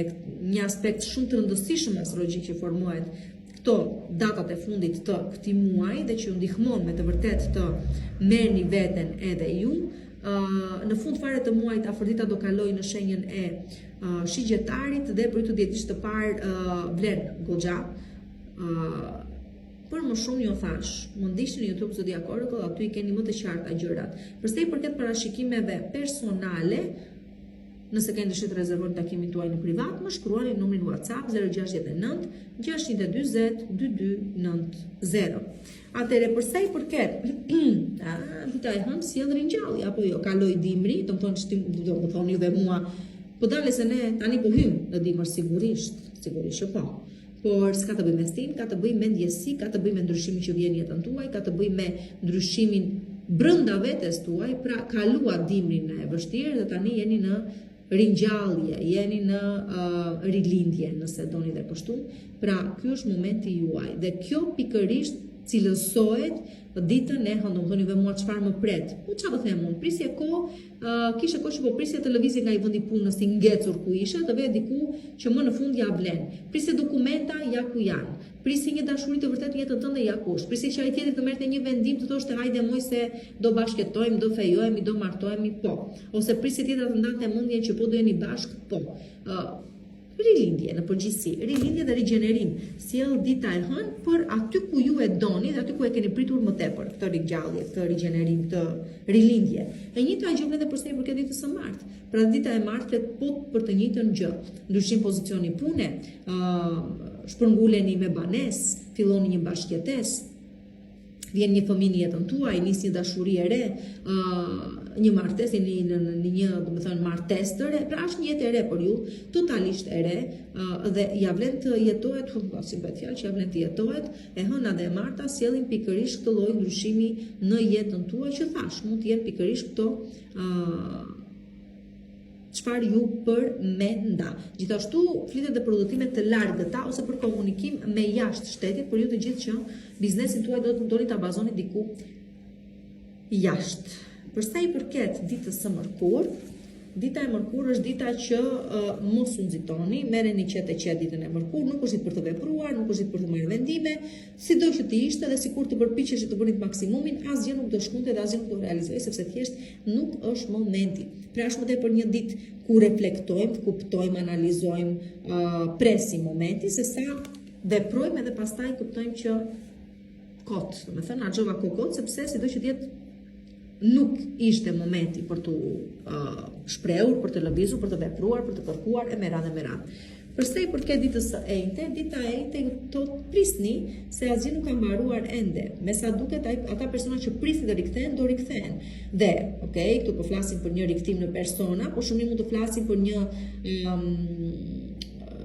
një aspekt shumë të rëndësishëm astrologjik që formohet këto datat e fundit të këtij muaji dhe që ju ndihmon me të vërtetë të merrni veten edhe ju. Në fund fare të muajit Afërdita do kalojë në shenjën e Shigjetarit dhe për ju të 10 ditësh të parë vlen goxha. Për më shumë ju thashë, më ndiqni në YouTube Zodiac Oracle, aty i keni më të qarta gjërat. Për sa i përket parashikimeve personale, Nëse keni dëshirë të rezervoni takimin tuaj në privat, më shkruani në numrin WhatsApp 069 640 2290. Atëherë, për sa i përket, a, dita e hënë sjell ringjallje apo jo, kaloi dimri, do më thonë shtim, do më thonë juve mua, po dale se ne tani po hymë në dimër sigurisht, sigurisht që po. Por s'ka të bëjë me stinë, ka të bëjë me ndjesi, ka të bëjë me ndryshimin që vjen në jetën tuaj, ka të bëjë me ndryshimin brenda vetes tuaj, pra kaluat dimrin e vështirë dhe tani jeni në ringjallje, jeni në uh, rilindje, nëse doni dhe kështu. Pra, ky është momenti juaj dhe kjo pikërisht cilësohet ditën e hënë, do më thoni juve mua çfarë më pret. Po çfarë të them unë? Prisje kohë, uh, kishe kohë që po prisje të lëvizje nga ai vendi i punës i ngecur ku ishe, të veje diku që më në fund ja vlen. Prisje dokumenta, ja ku janë. Prisje një dashuri të vërtetë në jetën tënde, ja ku është. Prisje që ai tjetri të merrte një vendim të thoshte hajde moj se do bashkëjetojmë, do fejohemi, do martohemi, po. Ose prisje tjetra të ndante mendjen që po do jeni bashkë, po. Uh, Rilindje në përgjithësi, rilindje dhe rigjenerim sjell dita e hënë për aty ku ju e doni dhe aty ku e keni pritur më tepër këtë ringjallje, këtë rigjenerim, këtë rilindje. E njëjta gjë vlen edhe për sa i përket ditës së martë. Pra dita e martë flet po për të njëjtën gjë. Ndryshim pozicioni pune, ë shpërnguleni me banesë, filloni një bashkëjetesë, vjen një fëmijë në jetën tuaj, nis një dashuri e re, ë uh, një martesë, jeni në, në, në një, domethënë, martesë të re, pra është një jetë e re për ju, totalisht e re, uh, dhe ja vlen të jetohet, hu, si bëhet fjalë që ja vlen të jetohet, e hëna dhe e marta sjellin pikërisht këtë lloj ndryshimi në jetën tuaj që thashë, mund të jenë pikërisht këto ë uh, çfarë ju përmenda. Gjithashtu flitet dhe për udhëtime të largëta ose për komunikim me jashtë shtetit, për ju të gjithë që biznesin tuaj do të doni ta bazoni diku jashtë. Për sa i përket ditës së mërkurë, dita e mërkurë është dita që uh, mos u nxitoni, merreni qetë e qetë ditën e mërkurë, nuk është ditë për të vepruar, nuk është ditë për të marrë vendime, Sido që të ishte dhe sikur të përpiqeshit të bënit maksimumin, asgjë nuk do shkonte dhe asgjë nuk do realizohej sepse thjesht nuk është momenti. Pra është më tepër një ditë ku reflektojmë, kuptojmë, analizojmë, uh, presim momentin se sa veprojmë edhe pastaj kuptojmë që kot, domethënë harxhova kohë kot sepse sido që të jetë nuk ishte momenti për t'u uh, shprehur, për të lëvizur, për të vepruar, për të kërkuar e me radhë e me radhë. Për sa i përket ditës së enjte, dita e enjte ju thotë prisni se asgjë nuk ka mbaruar ende. Me sa duket ai ata persona që prisni të rikthehen, do rikthehen. Dhe, okay, këtu po flasim për një rikthim në persona, por shumë mund të flasim për një um,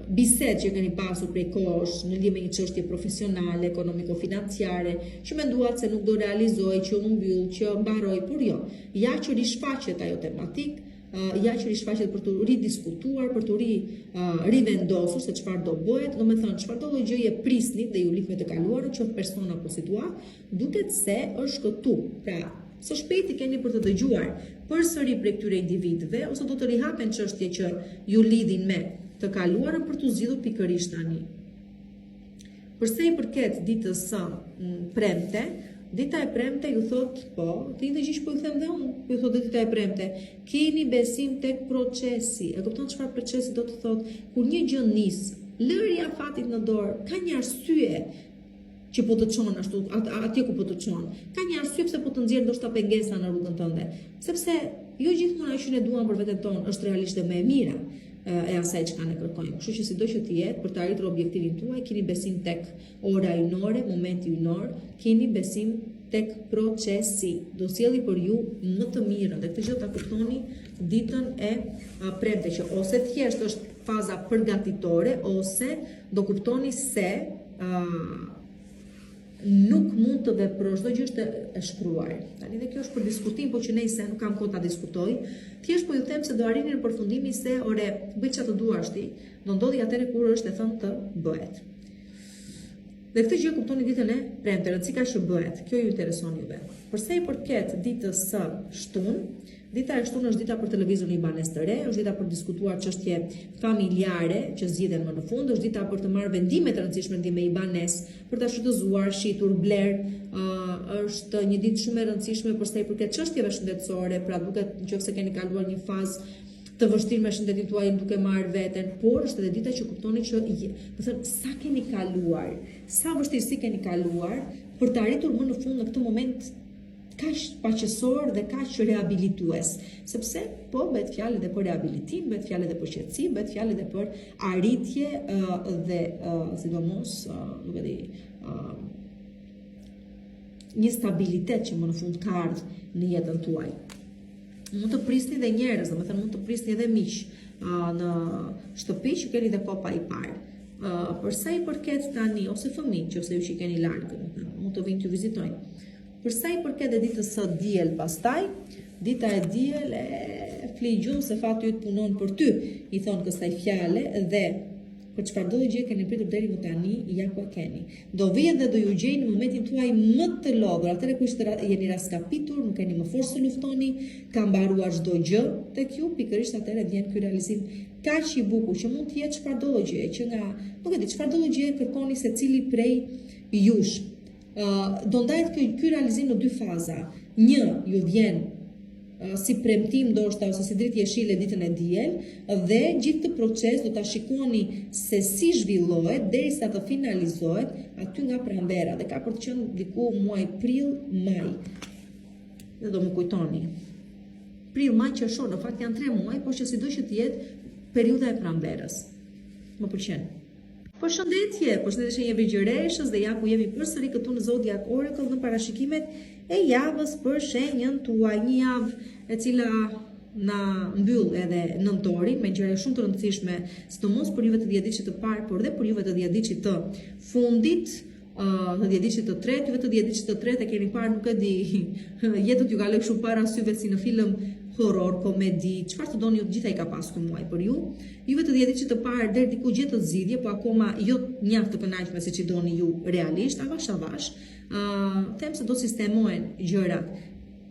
bisedë që keni pasur prej kohësh në lidhje me një çështje profesionale, ekonomiko-financiare, që menduat se nuk do realizohej, që u mbyll, që mbaroi, por jo. Ja që rishfaqet ajo tematikë, Ja që rishfaqet për t'u ridiskutuar, për t'u ri, rivendosur se çfarë do bëhet, domethënë çfarëdo lloj gjëje prisni dhe ju lidh me të kaluarën, qoftë person apo situatë, duket se është këtu. Pra, së shpejti keni për të dëgjuar përsëri prej këtyre individëve ose do të rihapen çështje që ju lidhin me të kaluarën për t'u zgjidhur pikërisht tani. Për sa i përket ditës së mm, premte, dita e premte ju thotë, po, të njëjtën gjë që po ju them dhe unë, po ju thotë dhe dita e premte, keni besim tek procesi. E kupton çfarë procesi do të thotë? Kur një gjë nis, lërja fatit në dorë, ka një arsye që po të çon ashtu atje ku po të çon. Ka një arsye pse po të nxjerr ndoshta pengesa në rrugën tënde. Sepse jo gjithmonë ajo që ne duam për veten tonë është realisht më e mira e asaj çka ne kërkojmë. Kështu që sido që të jetë, për të arritur objektivin tuaj, keni besim tek ora hyjnore, momenti hyjnor, keni besim tek procesi. Do sjelli për ju më të mirën dhe këtë gjë ta kuptoni ditën e premte që ose thjesht është faza përgatitore ose do kuptoni se uh, nuk mund të veprosh, çdo gjë është e shkruar. Tani dhe kjo është për diskutim, po që nejse nuk kam kohë ta diskutoj. Thjesht po ju them se do arrini në përfundimin se ore, bëj çfarë të duash ti, do ndodhi atëherë kur është e thënë të bëhet. Dhe këtë gjë kuptoni ditën e premte, rëndësi ka që bëhet. Kjo ju intereson juve. Për sa i përket ditës së shtunë, Dita e shtunë është dita për të lëvizur në një banesë të re, është dita për të diskutuar çështje familjare që zgjidhen më në fund, është dita për të marrë vendime të rëndësishme në lidhje me një banesë, për ta shfrytëzuar, shitur, blerë, uh, është një ditë shumë e rëndësishme për sa i përket çështjeve shëndetësore, pra duket nëse keni kaluar një fazë të vështirë me shëndetin tuaj duke marrë veten, por është edhe dita që kuptoni që, domethënë, sa keni kaluar, sa vështirësi keni kaluar për të arritur më në fund në këtë moment kaq paqësor dhe kaq rehabilitues, sepse po bëhet fjalë edhe për rehabilitim, bëhet fjalë edhe për qetësi, bëhet fjalë edhe për arritje uh, dhe uh, sidomos uh, nuk e di, uh, një stabilitet që më në fund ka ardhur në jetën tuaj. Mund të prisni dhe njerëz, domethënë mund të prisni edhe miq uh, në shtëpi që keni dhe kohë pa i parë. Uh, për sa i përket tani ose fëmijë, që ose ju që i keni larg, domethënë, mund të vinë t'ju vizitojnë. Për sa i përket dhe ditës së diel pastaj, dita e diel e fli gjumë se fati yt punon për ty, i thonë kësaj fjale dhe për çfarëdo gjë keni pritur deri më tani, ja ku e keni. Do vijë dhe do ju gjejë në momentin tuaj më të lodhur, atëherë kur jeni raskapitur, nuk keni më forcë të luftoni, ka mbaruar çdo gjë tek ju, pikërisht atëherë vjen ky realizim kaq i bukur që mund të jetë çfarëdo gjë, që nga, nuk e di, çfarëdo gjë kërkoni secili prej jush. Do ndahet ky ky realizim në dy faza. Një, ju vjen si premtim ndoshta ose si dritë jeshile ditën e diel dhe gjithë këtë proces do ta shikoni se si zhvillohet derisa të finalizohet aty nga pranvera dhe ka për të qenë diku muaj prill, maj. Dhe do më kujtoni. Prill, maj, qershor, në fakt janë 3 muaj, por që sido që të jetë periudha e pranverës. Më pëlqen. Përshëndetje, përshëndetje shenjë e Virgjëreshës dhe ja ku jemi përsëri këtu në Zodiac Oracle në parashikimet e javës për shenjën tuaj, një javë e cila na mbyll edhe nëntorin me ngjarje shumë të rëndësishme, sidomos për juve të dhjetëditëshit të parë, por dhe për juve të dhjetëditëshit të fundit, të dhjetëditëshit të tretë, juve të dhjetëditëshit të tretë e keni parë, nuk e di, jetët ju kaloi kështu para syve si në film horror, komedi, çfarë të doni ju të gjitha i ka pas ky muaj për ju. Juve të dhjetëditëshit të parë deri diku gjetët zgjidhje, po akoma jo mjaft të kënaqshme siç i doni ju realisht, avash avash. Ë, uh, them se do sistemohen gjërat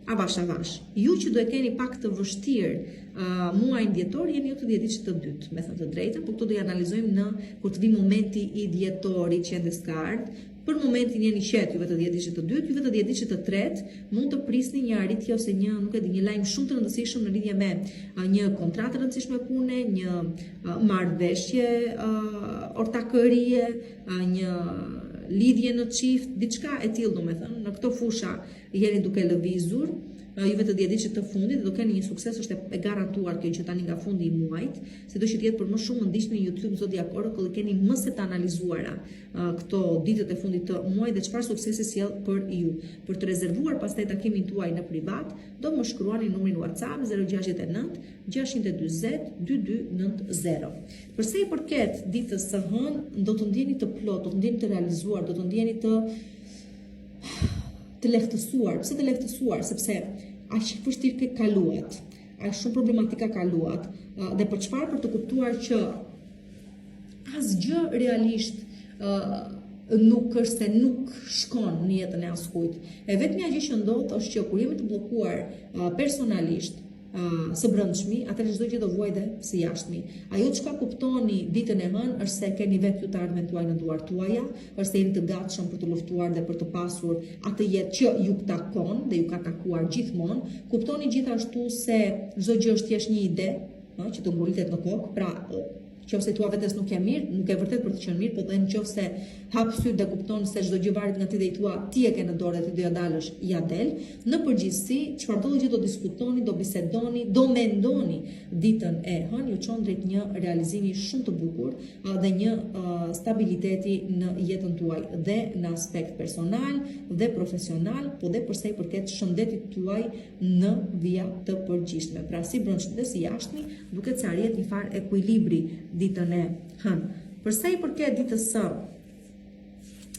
Avash avash. Ju që do e keni pak të vështirë uh, muajin dhjetor jeni ju të dhjetëditëshit të dytë, me thënë të drejtën, por këto do i analizojmë në kur të vijë momenti i dhjetorit që ende s'ka ardhur. Për momentin jeni qetë juve të dhjetëditëshit të dytë, juve të dhjetëditëshit të tretë mund të prisni një arritje ose një, nuk e di, një lajm shumë të rëndësishëm në lidhje me uh, një kontratë të rëndësishme pune, një uh, marrëveshje uh, ortakërie, uh, një lidhje në çift, diçka e tillë domethënë, në këto fusha jeni duke lëvizur, juve të dhjetëditëshit të fundit dhe do keni një sukses, është e garantuar kjo që tani nga fundi i muajit, sido që të jetë për më shumë më ndiqni në YouTube Zodiac Oracle, i keni më se të analizuara këto ditët e fundit të muajit dhe çfarë suksesi sjell për ju. Për të rezervuar pastaj takimin tuaj në privat, do më shkruani numrin WhatsApp 069 640 2290. Për sa i përket ditës së hënë, do të ndjeni të plotë, do të ndjeni të realizuar, do të ndjeni të të lehtësuar. Pse të lehtësuar? Sepse aq vështirë ke kaluat. aq shumë problematika kaluat, dhe për çfarë për të kuptuar që asgjë realisht nuk është se nuk shkon në jetën e askujt. E vetmja gjë që ndodh është që kur jemi të bllokuar personalisht, së brendshmi, atëherë çdo gjë do vuajë dhe së jashtmi. Ajo çka kuptoni ditën e hënë është se keni vetë ju të ardhmen tuaj në duart tuaja, është se jeni të gatshëm për të luftuar dhe për të pasur atë jetë që ju takon dhe ju ka takuar gjithmonë. Kuptoni gjithashtu se çdo gjë është thjesht një ide, ëh, që të ngulitet në kokë, pra Qoftë se thua vetes nuk jam mirë, nuk e vërtetë për të qenë mirë, po dhe në qoftë se hap sytë dhe kupton se çdo gjë varet nga ti dhe i thua ti e ke në dorë dhe ti do ja dalësh, ja del. Në përgjithësi, çfarëdo gjë do diskutoni, do bisedoni, do mendoni ditën e hënë, ju çon drejt një realizimi shumë të bukur dhe një stabiliteti në jetën tuaj dhe në aspekt personal dhe profesional, po dhe përsa i përket shëndetit tuaj në vija të përgjithshme. Pra si brendshmi dhe si jashtmi, duket se arrihet një farë ekuilibri ditën e hënë. Për sa i përket ditës së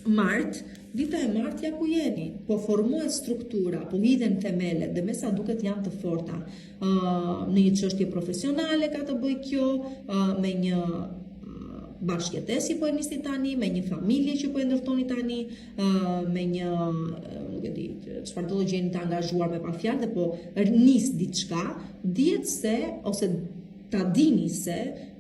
martë, dita e martë ja ku jeni, po formohet struktura, po hidhen themelet dhe me sa duket janë të forta. Uh, në një çështje profesionale ka të bëjë kjo, uh, me një bashkëjetesë që po e nisni tani, me një familje që po e ndërtoni tani, me një, nuk e di, çfarëdo gjë jeni të angazhuar me pak fjalë dhe po nis diçka, dihet se ose ta dini se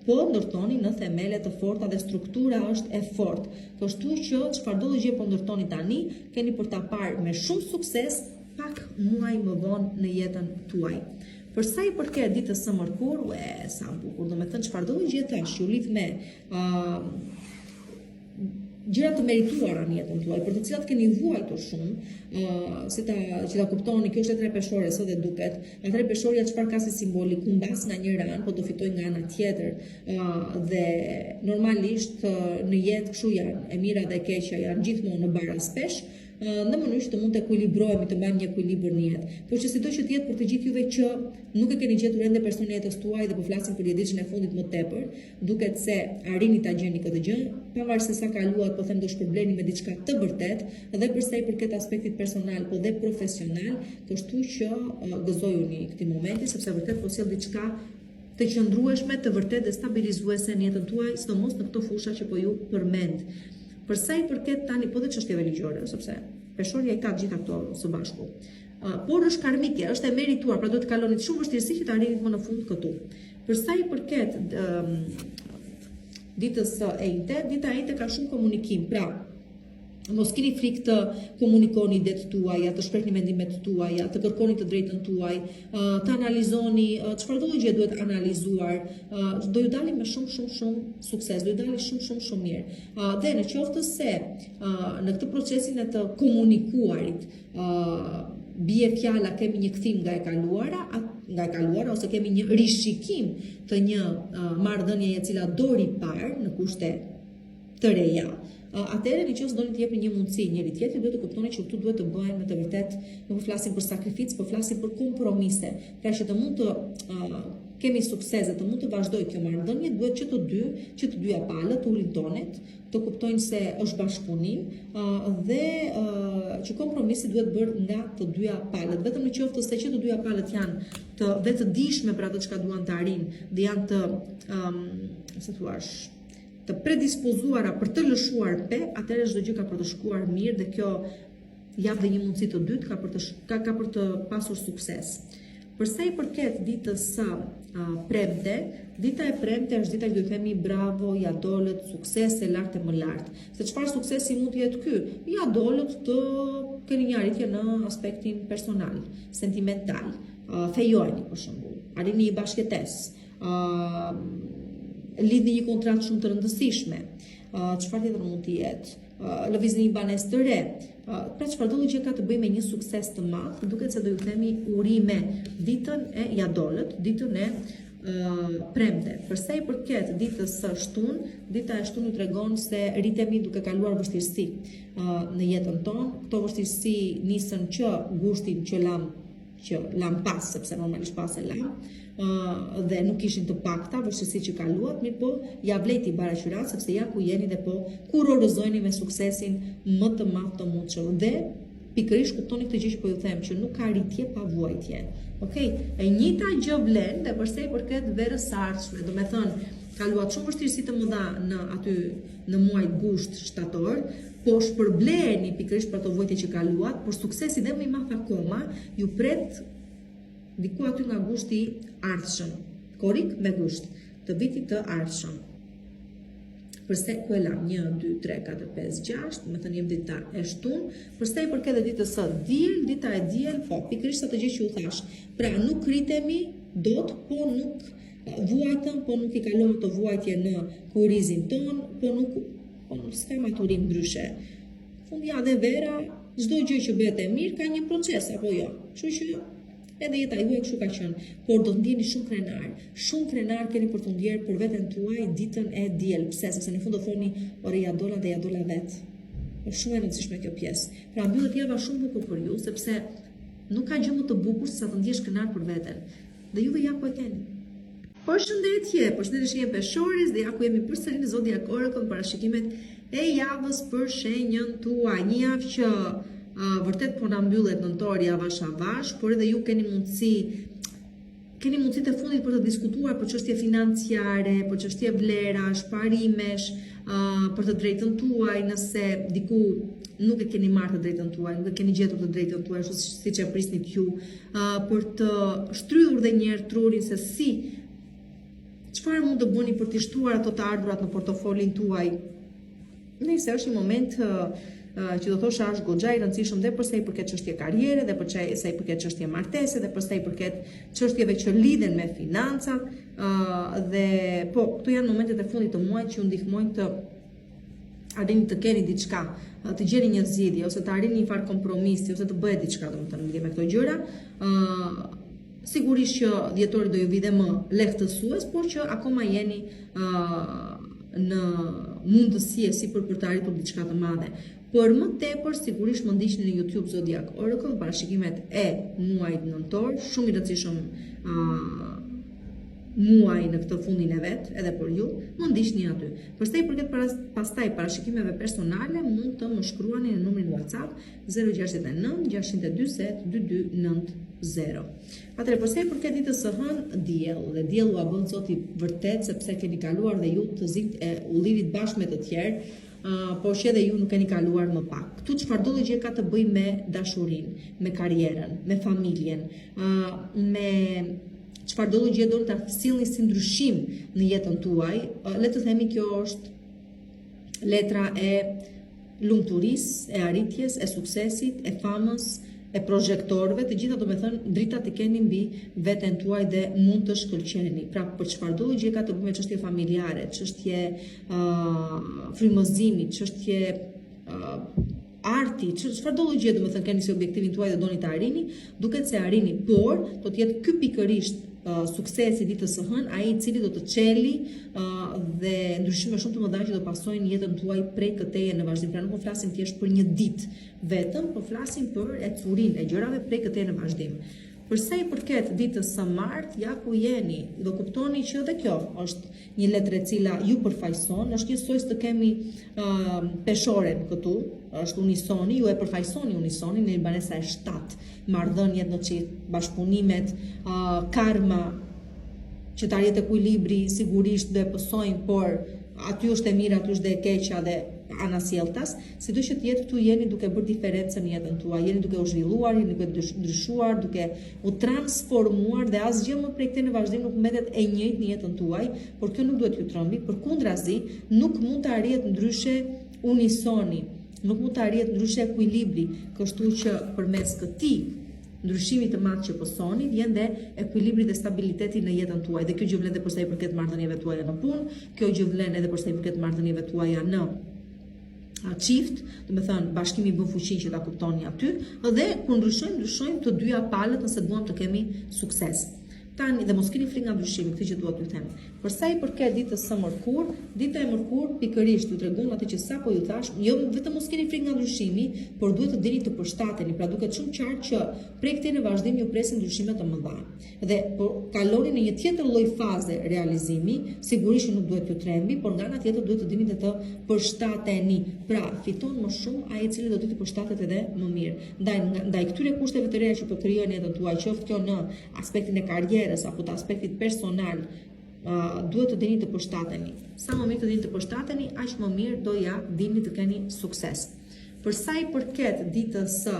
po ndërtoni në themele të forta dhe struktura është e fortë. Kështu që çfarëdo gjë po ndërtoni tani, keni për ta parë me shumë sukses pak muaj më vonë në jetën tuaj. Për sa i përket ditës së mërkurë, ue, sa bukur, domethënë çfarëdo gjë tash ju lidh me uh, gjëra të merituara në jetën tuaj, për të cilat keni vuajtur shumë, ë uh, si ta që ta kuptoni, kjo është letra e peshores sot dhe duket. Atëherë peshorja çfarë ka si simbolikë, humbas nga njëra anë, po do fitoj nga ana tjetër. ë uh, dhe normalisht uh, në jetë kështu janë, e mira dhe e keqja janë gjithmonë në baraspeshë, në mënyrë që të mund të ekuilibrohemi, të mbajmë një ekuilibër në jetë. Por që sido që të jetë për të gjithë juve që nuk e keni gjetur ende personin e jetës tuaj dhe po flasim për 10 ditëshin e fundit më tepër, Duket se arrini ta gjeni këtë gjë, pavarësisht se sa kaluat, po them do shpërbleheni me diçka të vërtetë, dhe për sa i përket aspektit personal, po dhe profesional, kështu që gëzojuni këtij momenti sepse vërtet po sjell diçka të qëndrueshme, të vërtetë dhe stabilizuese në jetën tuaj, sidomos në këto fusha që po ju përmend. Për sa i përket tani po dhe çështjeve ligjore, sepse peshorja i ka të gjitha këto së bashku. Por është karmike, është e merituar, pra duhet të kalonit shumë vështirësi që të arrinit më në fund këtu. Për sa i përket um, ditës së enjte, dita e enjte ka shumë komunikim. Pra, mos keni frikë të komunikoni idetë tuaja, të shprehni mendimet tuaja, të kërkoni të drejtën tuaj, të analizoni çfarëdo gjë duhet analizuar, do ju dali me shumë shumë shumë sukses, do ju dali shumë shumë shumë mirë. Dhe në qoftë se në këtë procesin e të komunikuarit, bie fjala kemi një kthim nga e kaluara, nga e kaluara ose kemi një rishikim të një marrëdhënieje e cila do riparë në kushte të reja. Atëherë në qoftë se doni të jepni një mundësi njëri tjetrit, duhet të kuptoni që këtu duhet të bëhen me të vërtetë, nuk po flasim për sakrificë, po flasim për kompromise. Pra që të mund të uh, kemi sukses dhe të mund të vazhdojë kjo marrëdhënie, duhet që të dy, që të dyja palët të ulin tonet, të kuptojnë se është bashkëpunim dhe që kompromisi duhet bërë nga të dyja palët. Vetëm në qoftë se që të dyja palët janë të vetëdijshme për atë çka duan të arrijnë dhe janë të um, si thua, të predispozuara për të lëshuar pe, atëherë çdo gjë ka për të shkuar mirë dhe kjo jap dhe një mundësi të dytë ka për të ka, ka për të pasur sukses. Për sa i përket ditës së uh, premte, dita e premte është dita që do të themi bravo, ja dolët, suksese lart e më lart. Se çfarë suksesi mund të jetë ky? Ja dolët të keni një arritje në aspektin personal, sentimental, uh, fejoheni për shembull, arrini një bashkëjetesë, uh, lidhni një kontratë shumë të rëndësishme. Çfarë tjetër mund të jetë? Lëvizni një banesë të re. Pra çfarëdo gjë ka të bëjë me një sukses të madh, duket se do ju themi urime ditën e ja dolët, ditën e premte. Për sa i përket ditës së shtunë, dita e shtunë ju tregon se rritemi duke kaluar vështirësi në jetën tonë. Këto vështirësi nisën që gushtin që lamë që lamë pas, sepse normalisht pas e lamë, uh, dhe nuk ishin të pakta vështirësitë që kaluat, mirëpo ja vlejti bara qiratë, sepse ja ku jeni dhe po kurorëzoheni me suksesin më të madh të mundshëm. Dhe Pikërisht kuptoni këtë gjë që po ju them, që nuk ka rritje pa vuajtje. Okej, e njëjta gjë vlen dhe për sa i përket verës së ardhshme, domethënë, kaluat shumë vështirësi të mëdha në aty në muajt gusht, shtator, po shpërbleheni pikërisht për ato vuajtje që kaluat, por suksesi dhe më i madh akoma ju pret diku aty nga gushti i ardhshëm, korrik me gusht të vitit të ardhshëm. Përse ku e lam 1 2 3 4 5 6, domethënë jemi dita e shtunë, përsa i përket dhe ditës së diel, dita e diel, po, pikërisht atë gjë që ju thashë. Pra nuk rritemi dot, po nuk vuajtëm, po nuk i kaluam ato vuajtje në kurrizin tonë, po nuk po nuk s'ka maturim ndryshe. Fundja dhe vera, çdo gjë që bëhet e mirë ka një proces apo jo. Kështu që Edhe jeta juaj kështu ka qenë, por do të ndiheni shumë krenar. Shumë krenar keni për t'u ndjerë për veten tuaj ditën e diel. Pse? Sepse në fund do thoni, ore ia dola dhe ia dola vetë. Është shumë e rëndësishme kjo pjesë. Pra mbyllet java shumë bukur për ju, sepse nuk ka gjë më të bukur se sa të ndihesh krenar për veten. Dhe juve ja ku e keni. Përshëndetje, përshëndetje shenjë peshores dhe ja ku jemi përsëri në Zodiac Oracle parashikimet e javës për shenjën tuaj. Një javë që uh, vërtet po na mbyllet nëntori avash avash, por edhe ju keni mundësi keni mundësitë e fundit për të diskutuar për çështje financiare, për çështje vlerash, parimesh, uh, për të drejtën tuaj, nëse diku nuk e keni marrë të drejtën tuaj, nuk e keni gjetur të drejtën tuaj, ashtu siç e prisnit ju, uh, për të shtrydhur dhe një herë trurin se si çfarë mund të bëni për t'i shtuar ato të ardhurat në portofolin tuaj. Nëse është një moment uh, që do thosha është goxha i rëndësishëm dhe për sa i përket çështje karriere dhe për sa i përket çështje martese dhe për sa i përket çështjeve që lidhen me financat, uh, dhe po, këto janë momentet e fundit të muajit që ju ndihmojnë të arrini të keni diçka, të gjeni një zgjidhje ose të arrini një farë kompromisi ose të bëhet diçka domethënë në lidhje me këto gjëra, ë uh, sigurisht që dhjetori do ju vijë dhe më lehtësues, por që akoma jeni uh, në mundësi e sipër për të arritur diçka të madhe. Për më tepër, sigurisht më ndiqni në YouTube Zodiac Oracle, parashikimet e muajit nëntor, shumë i rëndësishëm uh, muaj në këtë fundin e vet, edhe për ju, më ndiqni aty. Për sa i përket para, pastaj parashikimeve personale, mund të më shkruani në numrin WhatsApp 069 640 2290. Atëherë, për sa i përket ditës së hënë, diell, dhe diell ua bëntë Zoti vërtet sepse keni kaluar dhe ju të zinjtë e ullirit bashkë me të tjerë, uh, por që edhe ju nuk keni kaluar më pak. Këtu çfarëdo lloj gjë ka të bëjë me dashurinë, me karrierën, me familjen, uh, me çfarëdo lloj gjë doni ta sillni si ndryshim në jetën tuaj, le të themi kjo është letra e lumturisë, e arritjes, e suksesit, e famës, e prozhektorëve, të gjitha domethënë dritat i keni mbi veten tuaj dhe mund të shkëlqeni. Pra për çfarëdo gjë ka të bëjë me çështje familjare, çështje uh, frymëzimi, çështje uh, arti, çfarëdo lloj gjë domethënë keni si objektivin tuaj dhe doni ta arrini, duket se arrini, por do të jetë ky pikërisht uh, suksesi i ditës së hënë, ai i cili do të çeli uh, dhe ndryshime shumë të mëdha që do pasojnë jetën tuaj prej këtej e në vazhdim. Pra nuk po flasim thjesht për një ditë vetëm, po flasim për ecurinë e gjërave prej këtej në vazhdim. Për sa i përket ditës së martë, ja ku jeni, do kuptoni që edhe kjo është një letër e cila ju përfaqëson, është njësoj si të kemi uh, peshoren këtu, është unisoni, ju e përfaqësoni unisonin në banesa e 7, marrëdhëniet në çift, bashkëpunimet, uh, karma, që të arrihet ekuilibri, sigurisht do e pësojmë, por aty është e mira, aty është dhe e keqja dhe anasjelltas, sido që të jetë këtu jeni duke bërë diferencën në jetën tuaj, jeni duke u zhvilluar, jeni duke ndryshuar, duke u transformuar dhe asgjë më prej këtej në vazhdim nuk mbetet e njëjtë në jetën tuaj, por kjo nuk duhet t'ju trembi, përkundrazi, nuk mund të arrihet ndryshe unisoni, nuk mund të arrihet ndryshe ekuilibri, kështu që përmes këtij ndryshimi të madh që pësoni, vjen dhe ekuilibri dhe stabiliteti në jetën tuaj. Dhe kjo gjë vlen edhe për sa i përket marrëdhënieve tuaja në punë, kjo gjë vlen edhe për sa i përket marrëdhënieve tuaja në çift, domethënë bashkimi bën fuqinë që ta kuptoni aty, dhe kur ndryshojmë, ndryshojmë të dyja palët nëse duam të kemi sukses. Tani dhe mos keni frikë nga ndryshimi, këtë gjë dua t'ju them. Për sa i përket ditës së mërkurë, dita e mërkurë pikërisht ju tregon atë që sapo ju thashë, jo vetëm mos keni frikë nga ndryshimi, por duhet të dini të përshtateni. Pra duket shumë qartë që prej këtej në vazhdim ju presin ndryshime të mëdha. Dhe po kaloni në një tjetër lloj faze realizimi, sigurisht që nuk duhet t'ju trembi, por nga ana tjetër duhet të dini dhe të përshtateni. Pra, fiton më shumë ai i cili do di të përshtatet edhe më mirë. Ndaj ndaj këtyre kushteve të reja që po krijohen në jetën tuaj, qoftë kjo në aspektin e karrierës apo të aspektit personal, uh, duhet të dini të përshtateni. Sa më mirë të dini të përshtateni, aq më mirë do ja dilni të keni sukses. Për sa i përket ditës së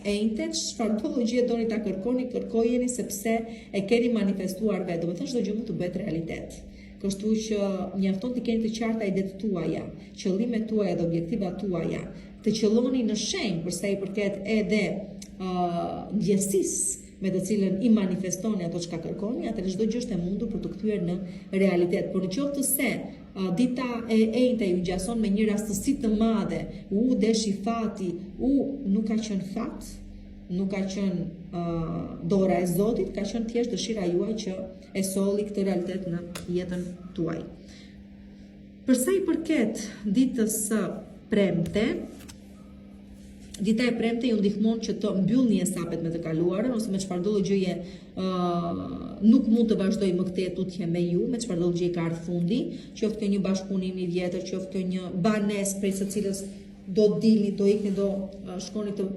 enjte, çfarëdo lloj gjëje doni ta kërkoni, kërkojeni sepse e keni manifestuar vetë. Domethënë çdo gjë mund të bëhet realitet. Kështu që mjafton të keni të qarta idetë tuaja, qëllimet tuaja dhe objektivat tuaja, të qëlloni në shenjë për sa i përket edhe uh, ndjesisë me të cilën i manifestoni ato çka kërkoni, atëherë çdo gjë është e mundur për t'u kthyer në realitet. Por në qoftë se dita e enjte ju ngjason me një rastësi të madhe, u deshi fati, u nuk ka qenë fat, nuk ka qenë uh, dora e Zotit, ka qenë thjesht dëshira juaj që e solli këtë realitet në jetën tuaj. Për sa i përket ditës së premte, dita e premte ju ndihmon që të mbyllni hesapet me të kaluarën ose me çfarëdo lloj gjëje ë uh, nuk mund të vazhdojë më këtej e tutje me ju, me çfarëdo gjëje ka ardhur fundi, qoftë kjo një bashkëpunim i vjetër, qoftë kjo një banesë prej së cilës do dilni, do ikni, do uh, shkoni të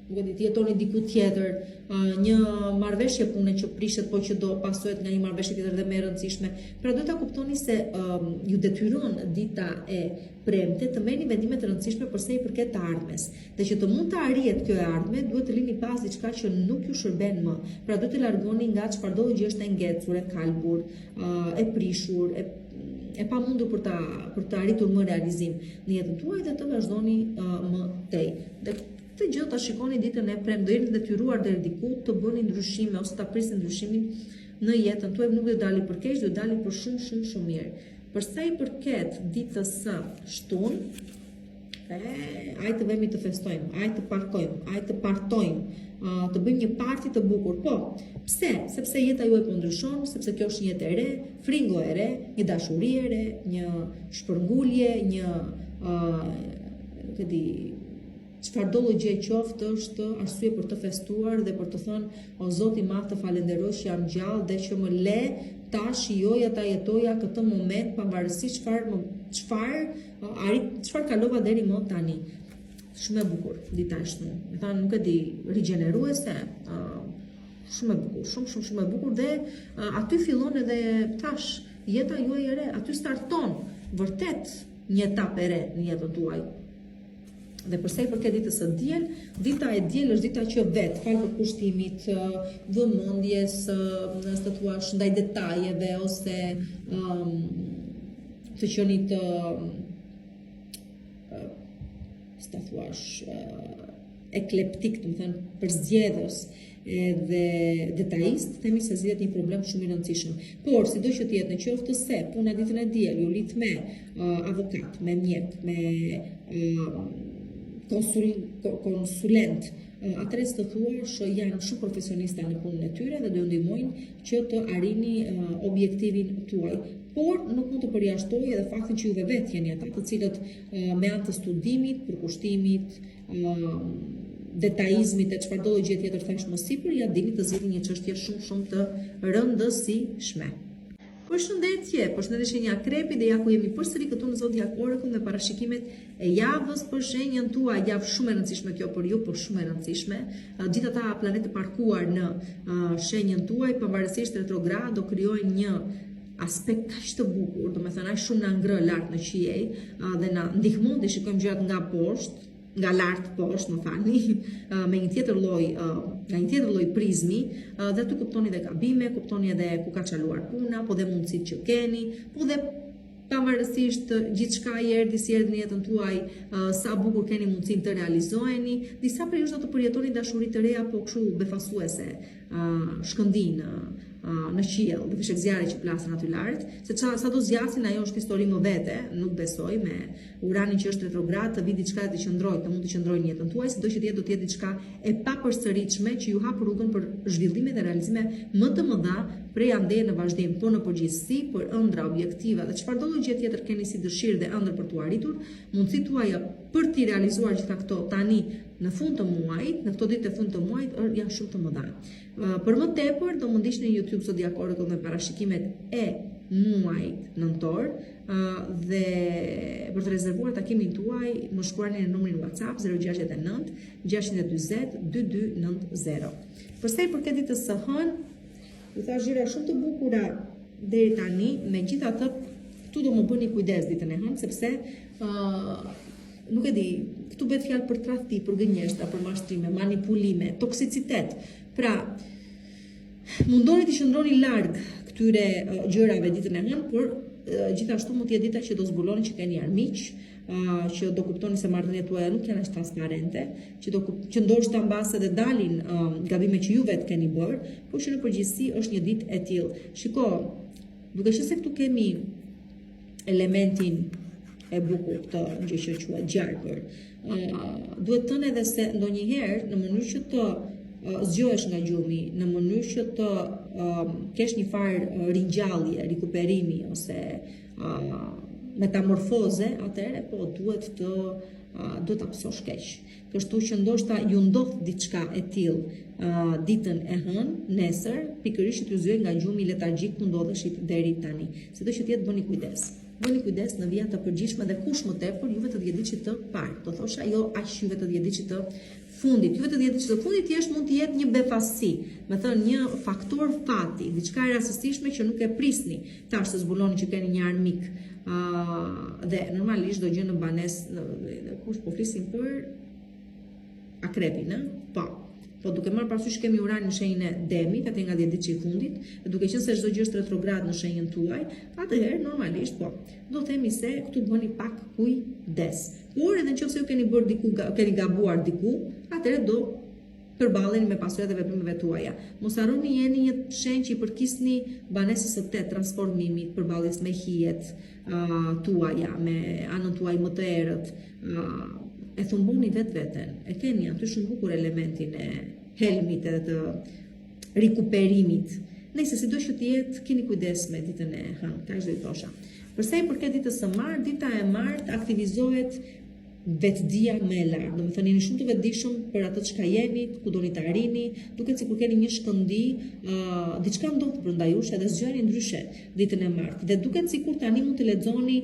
nuk e di, të jetoni diku tjetër, një marrëveshje pune që prishet, po që do pasohet nga një marrëveshje tjetër dhe më e rëndësishme. Pra duhet ta kuptoni se um, ju detyron dita e premte të merrni vendime të rëndësishme për sa i përket të ardhmes. Dhe që të mund të arrihet kjo e ardhme, duhet të lini pas diçka që nuk ju shërben më. Pra duhet të largoni nga çfarëdo gjë është e ngecur, e kalbur, e prishur, e e pamundur për ta për të arritur më realizim në jetën tuaj dhe të vazhdoni uh, më tej. Dhe Këtë gjë ta shikoni ditën e premte, do jeni detyruar deri diku të bëni ndryshime ose ta prisni ndryshimin në jetën tuaj, nuk do të dali për keq, do të dali për shumë shumë shumë mirë. Për sa i përket ditës së shtunë, e, hajt të vemi të festojmë, hajt të parkojmë, hajt të partojmë, të bëjmë një parti të bukur. Po, pse? Sepse jeta juaj po ndryshon, sepse kjo është një jetë e re, fringo e re, një dashuri e re, një shpërngulje, një uh, nuk e di, Çfarëdo lloj gjëje qoftë është arsye për të festuar dhe për të thënë o Zot i madh të falenderoj që jam gjallë dhe që më le ta shijoja ta jetoja këtë moment pavarësisht çfarë më çfarë arrit çfarë kalova deri më tani. Shumë e bukur dita e shtunë. Me thënë nuk e di rigjeneruese, uh, shumë e bukur, shumë shumë shumë e bukur dhe uh, aty fillon edhe tash jeta juaj e re, aty starton vërtet një etapë e re në jetën tuaj. Dhe për sa i përket ditës së diel, dita e diel është dita që vetë, falë përkushtimit, vëmendjes, nëse të thuash ndaj detajeve ose um, të qenit uh, si ta thuash uh, eklektik, domethënë përzgjedhës, edhe detajist, themi se zgjidhet një problem shumë i rëndësishëm. Por, sido që të jetë, në qoftë se puna ditën e diel ju lidh me uh, avokat, me mjek, me uh, konsul, konsulent, uh, atëherë si të thuash janë shumë profesionista në punën e tyre dhe do ju ndihmojnë që të arrini uh, objektivin tuaj. Por nuk mund të përjashtoj edhe faktin që juve vetë jeni ata të cilët uh, me anë të studimit, përkushtimit, detajizmit e çfarëdo lloj gjë tjetër thashë më sipër, ja dilni të zgjidhni një çështje shumë shumë të rëndësishme. Përshëndetje, përshëndetje shenja Akrepi dhe ja ku jemi përsëri këtu në Zodiac Oracle me parashikimet e javës për shenjën tuaj, javë shumë e rëndësishme kjo për ju, por shumë e rëndësishme. Gjithë ata planetë të parkuar në shenjën tuaj, pavarësisht retrograd, do krijojnë një aspekt kaq të bukur, domethënë aq shumë na ngrë lart në qiej dhe na ndihmon të shikojmë gjërat nga poshtë, nga lart poshtë, më falni, me një tjetër lloj, nga një tjetër lloj prizmi, dhe aty kuptoni dhe gabime, kuptoni edhe ku ka çaluar puna, po dhe mundësitë që keni, po dhe pavarësisht gjithçka i erdhi si erdhi në jetën tuaj, sa bukur keni mundësinë të realizoheni, disa prej jush do të përjetoni dashuri të reja po kështu befasuese. uh, shkëndijë në uh, në qiell dhe fishekzjarre që plasin aty lart, se ça sa do zgjasin ajo është histori më vete, nuk besoj me Uranin që është retrograd të vijë diçka dhe të qëndrojë, të mund të qëndrojë në jetën tuaj, sido që të jetë do të jetë diçka e papërsëritshme që ju hap rrugën për zhvillime dhe realizime më të mëdha prej andej në vazhdim, po në përgjithësi për ëndrra, objektiva dhe çfarëdo lloj gjë tjetër keni si dëshirë dhe ëndërr për t'u arritur, mundësitë tuaja për t'i realizuar gjitha këto tani në fund të muajit, në këto ditë të fund të muajit janë shumë të mëdha. Për më tepër do më ndiqni në YouTube Zodiac Oracle me parashikimet e muajit nëntor dhe për të rezervuar takimin tuaj më shkruani në numrin WhatsApp 069 640 2290. Për sa i përket ditës së hënë, ju thashë gjëra shumë të bukura deri tani, megjithatë këtu do më bëni kujdes ditën e hënë sepse uh, nuk e di, këtu bëhet fjalë për tradhti, për gënjeshtra, për mashtrime, manipulime, toksicitet. Pra, mundoni të qëndroni larg këtyre gjërave ditën e hënë, por gjithashtu mund të jetë dita që do zbuloni që keni armiq, që do kuptoni se marrëdhëniet tuaja nuk janë aq transparente, që do që ndoshta mbase dhe dalin gabime që ju vetë keni bërë, por që në përgjithësi është një ditë e tillë. Shiko, duke qenë se këtu kemi elementin e bukur këtë gjë që quhet gjarpër. Duhet thënë edhe se ndonjëherë në mënyrë që të zgjohesh nga gjumi, në mënyrë që të kesh një farë ringjallje, rikuperimi ose metamorfoze, atëherë po duhet të duhet ta pësosh keq. Kështu që ndoshta ju ndodh diçka e tillë uh, ditën e hënë, nesër, pikërisht që t'ju zgjojë nga gjumi letargjik ku ndodheshit deri tani. Sido që të jetë bëni kujdes. Bëni kujdes në vija të përgjithshme dhe kush më tepër juve të dhjetëditëshit të parë. Do thosha jo aq juve të dhjetëditëshit të fundit. Juve të dhjetëditëshit të fundit thjesht mund të jetë një befasi, me thënë një faktor fati, diçka e rastësishme që nuk e prisni. Tash të zbuloni që keni një armik uh, dhe normalisht do gjë në banesë, në, në, kush po flisim për akrepin, ë? Po. Po duke marrë parasysh kemi Uranin në shenjën e Demit, atë nga dhjetëditëshi i fundit, dhe duke qenë se çdo gjë është retrograd në shenjën tuaj, atëherë normalisht po. Do themi se këtu bëni pak kujdes. Por edhe nëse ju keni bërë diku, keni gabuar diku, atëherë do përballeni me pasojat e veprimeve tuaja. Mos harroni jeni një shenjë që i përkisni banesës së tetë, transformimit, përballjes me hijet uh, tuaja, me anën tuaj më të errët, uh, e thumboni vetveten. E keni aty shumë bukur elementin e helmit edhe të rikuperimit. Nëse sido që të jetë, keni kujdes me ditën e hënë, kaq do i thosha. Për sa i përket ditës së martë, dita e martë aktivizohet vetëdija më e lartë. Domethënë jeni shumë të vetëdijshëm për atë çka jeni, ku doni të arrini, duket sikur keni një shkëndijë, uh, diçka ndodh brenda jush edhe zgjoheni ndryshe ditën e martë. Dhe duket sikur tani mund të lexoni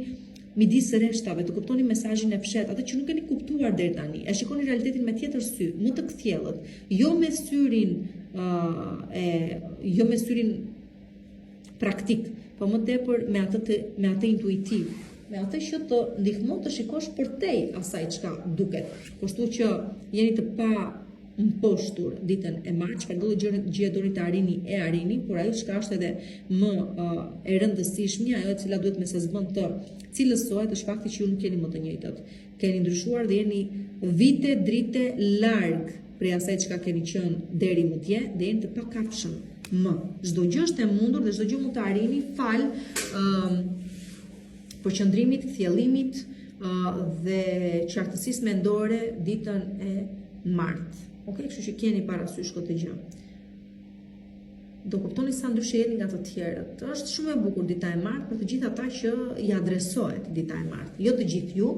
midis rreshtave, të kuptoni mesazhin e fshehtë, atë që nuk keni kuptuar deri tani. E shikoni realitetin me tjetër sy, më të kthjellët, jo me syrin uh, e jo me syrin praktik, po më tepër me atë të, me atë intuitiv, me atë që të ndihmon të shikosh përtej asaj çka duket. Kështu që jeni të pamposhtur ditën e martë, çfarëdo gjë gjë doni të arrini e arrini, por ajo çka është edhe më uh, e rëndësishmja, ajo e cila duhet me se s'bën të cilësohet është fakti që ju nuk jeni më të njëjtët. Keni ndryshuar dhe jeni vite drite larg prej asaj çka keni qenë deri më dje dhe jeni të pakapshëm më. Çdo gjë është e mundur dhe çdo gjë mund të arrini falë um, përqendrimit, kthjellimit uh, dhe qartësisë mendore ditën e martë. Ok, kështu që keni parasysh këtë gjë. Do kuptoni sa ndryshe jeni nga të tjerët. Është shumë e bukur dita e martë për të gjithë ata që i adresohet dita e martë. Jo të gjithë ju,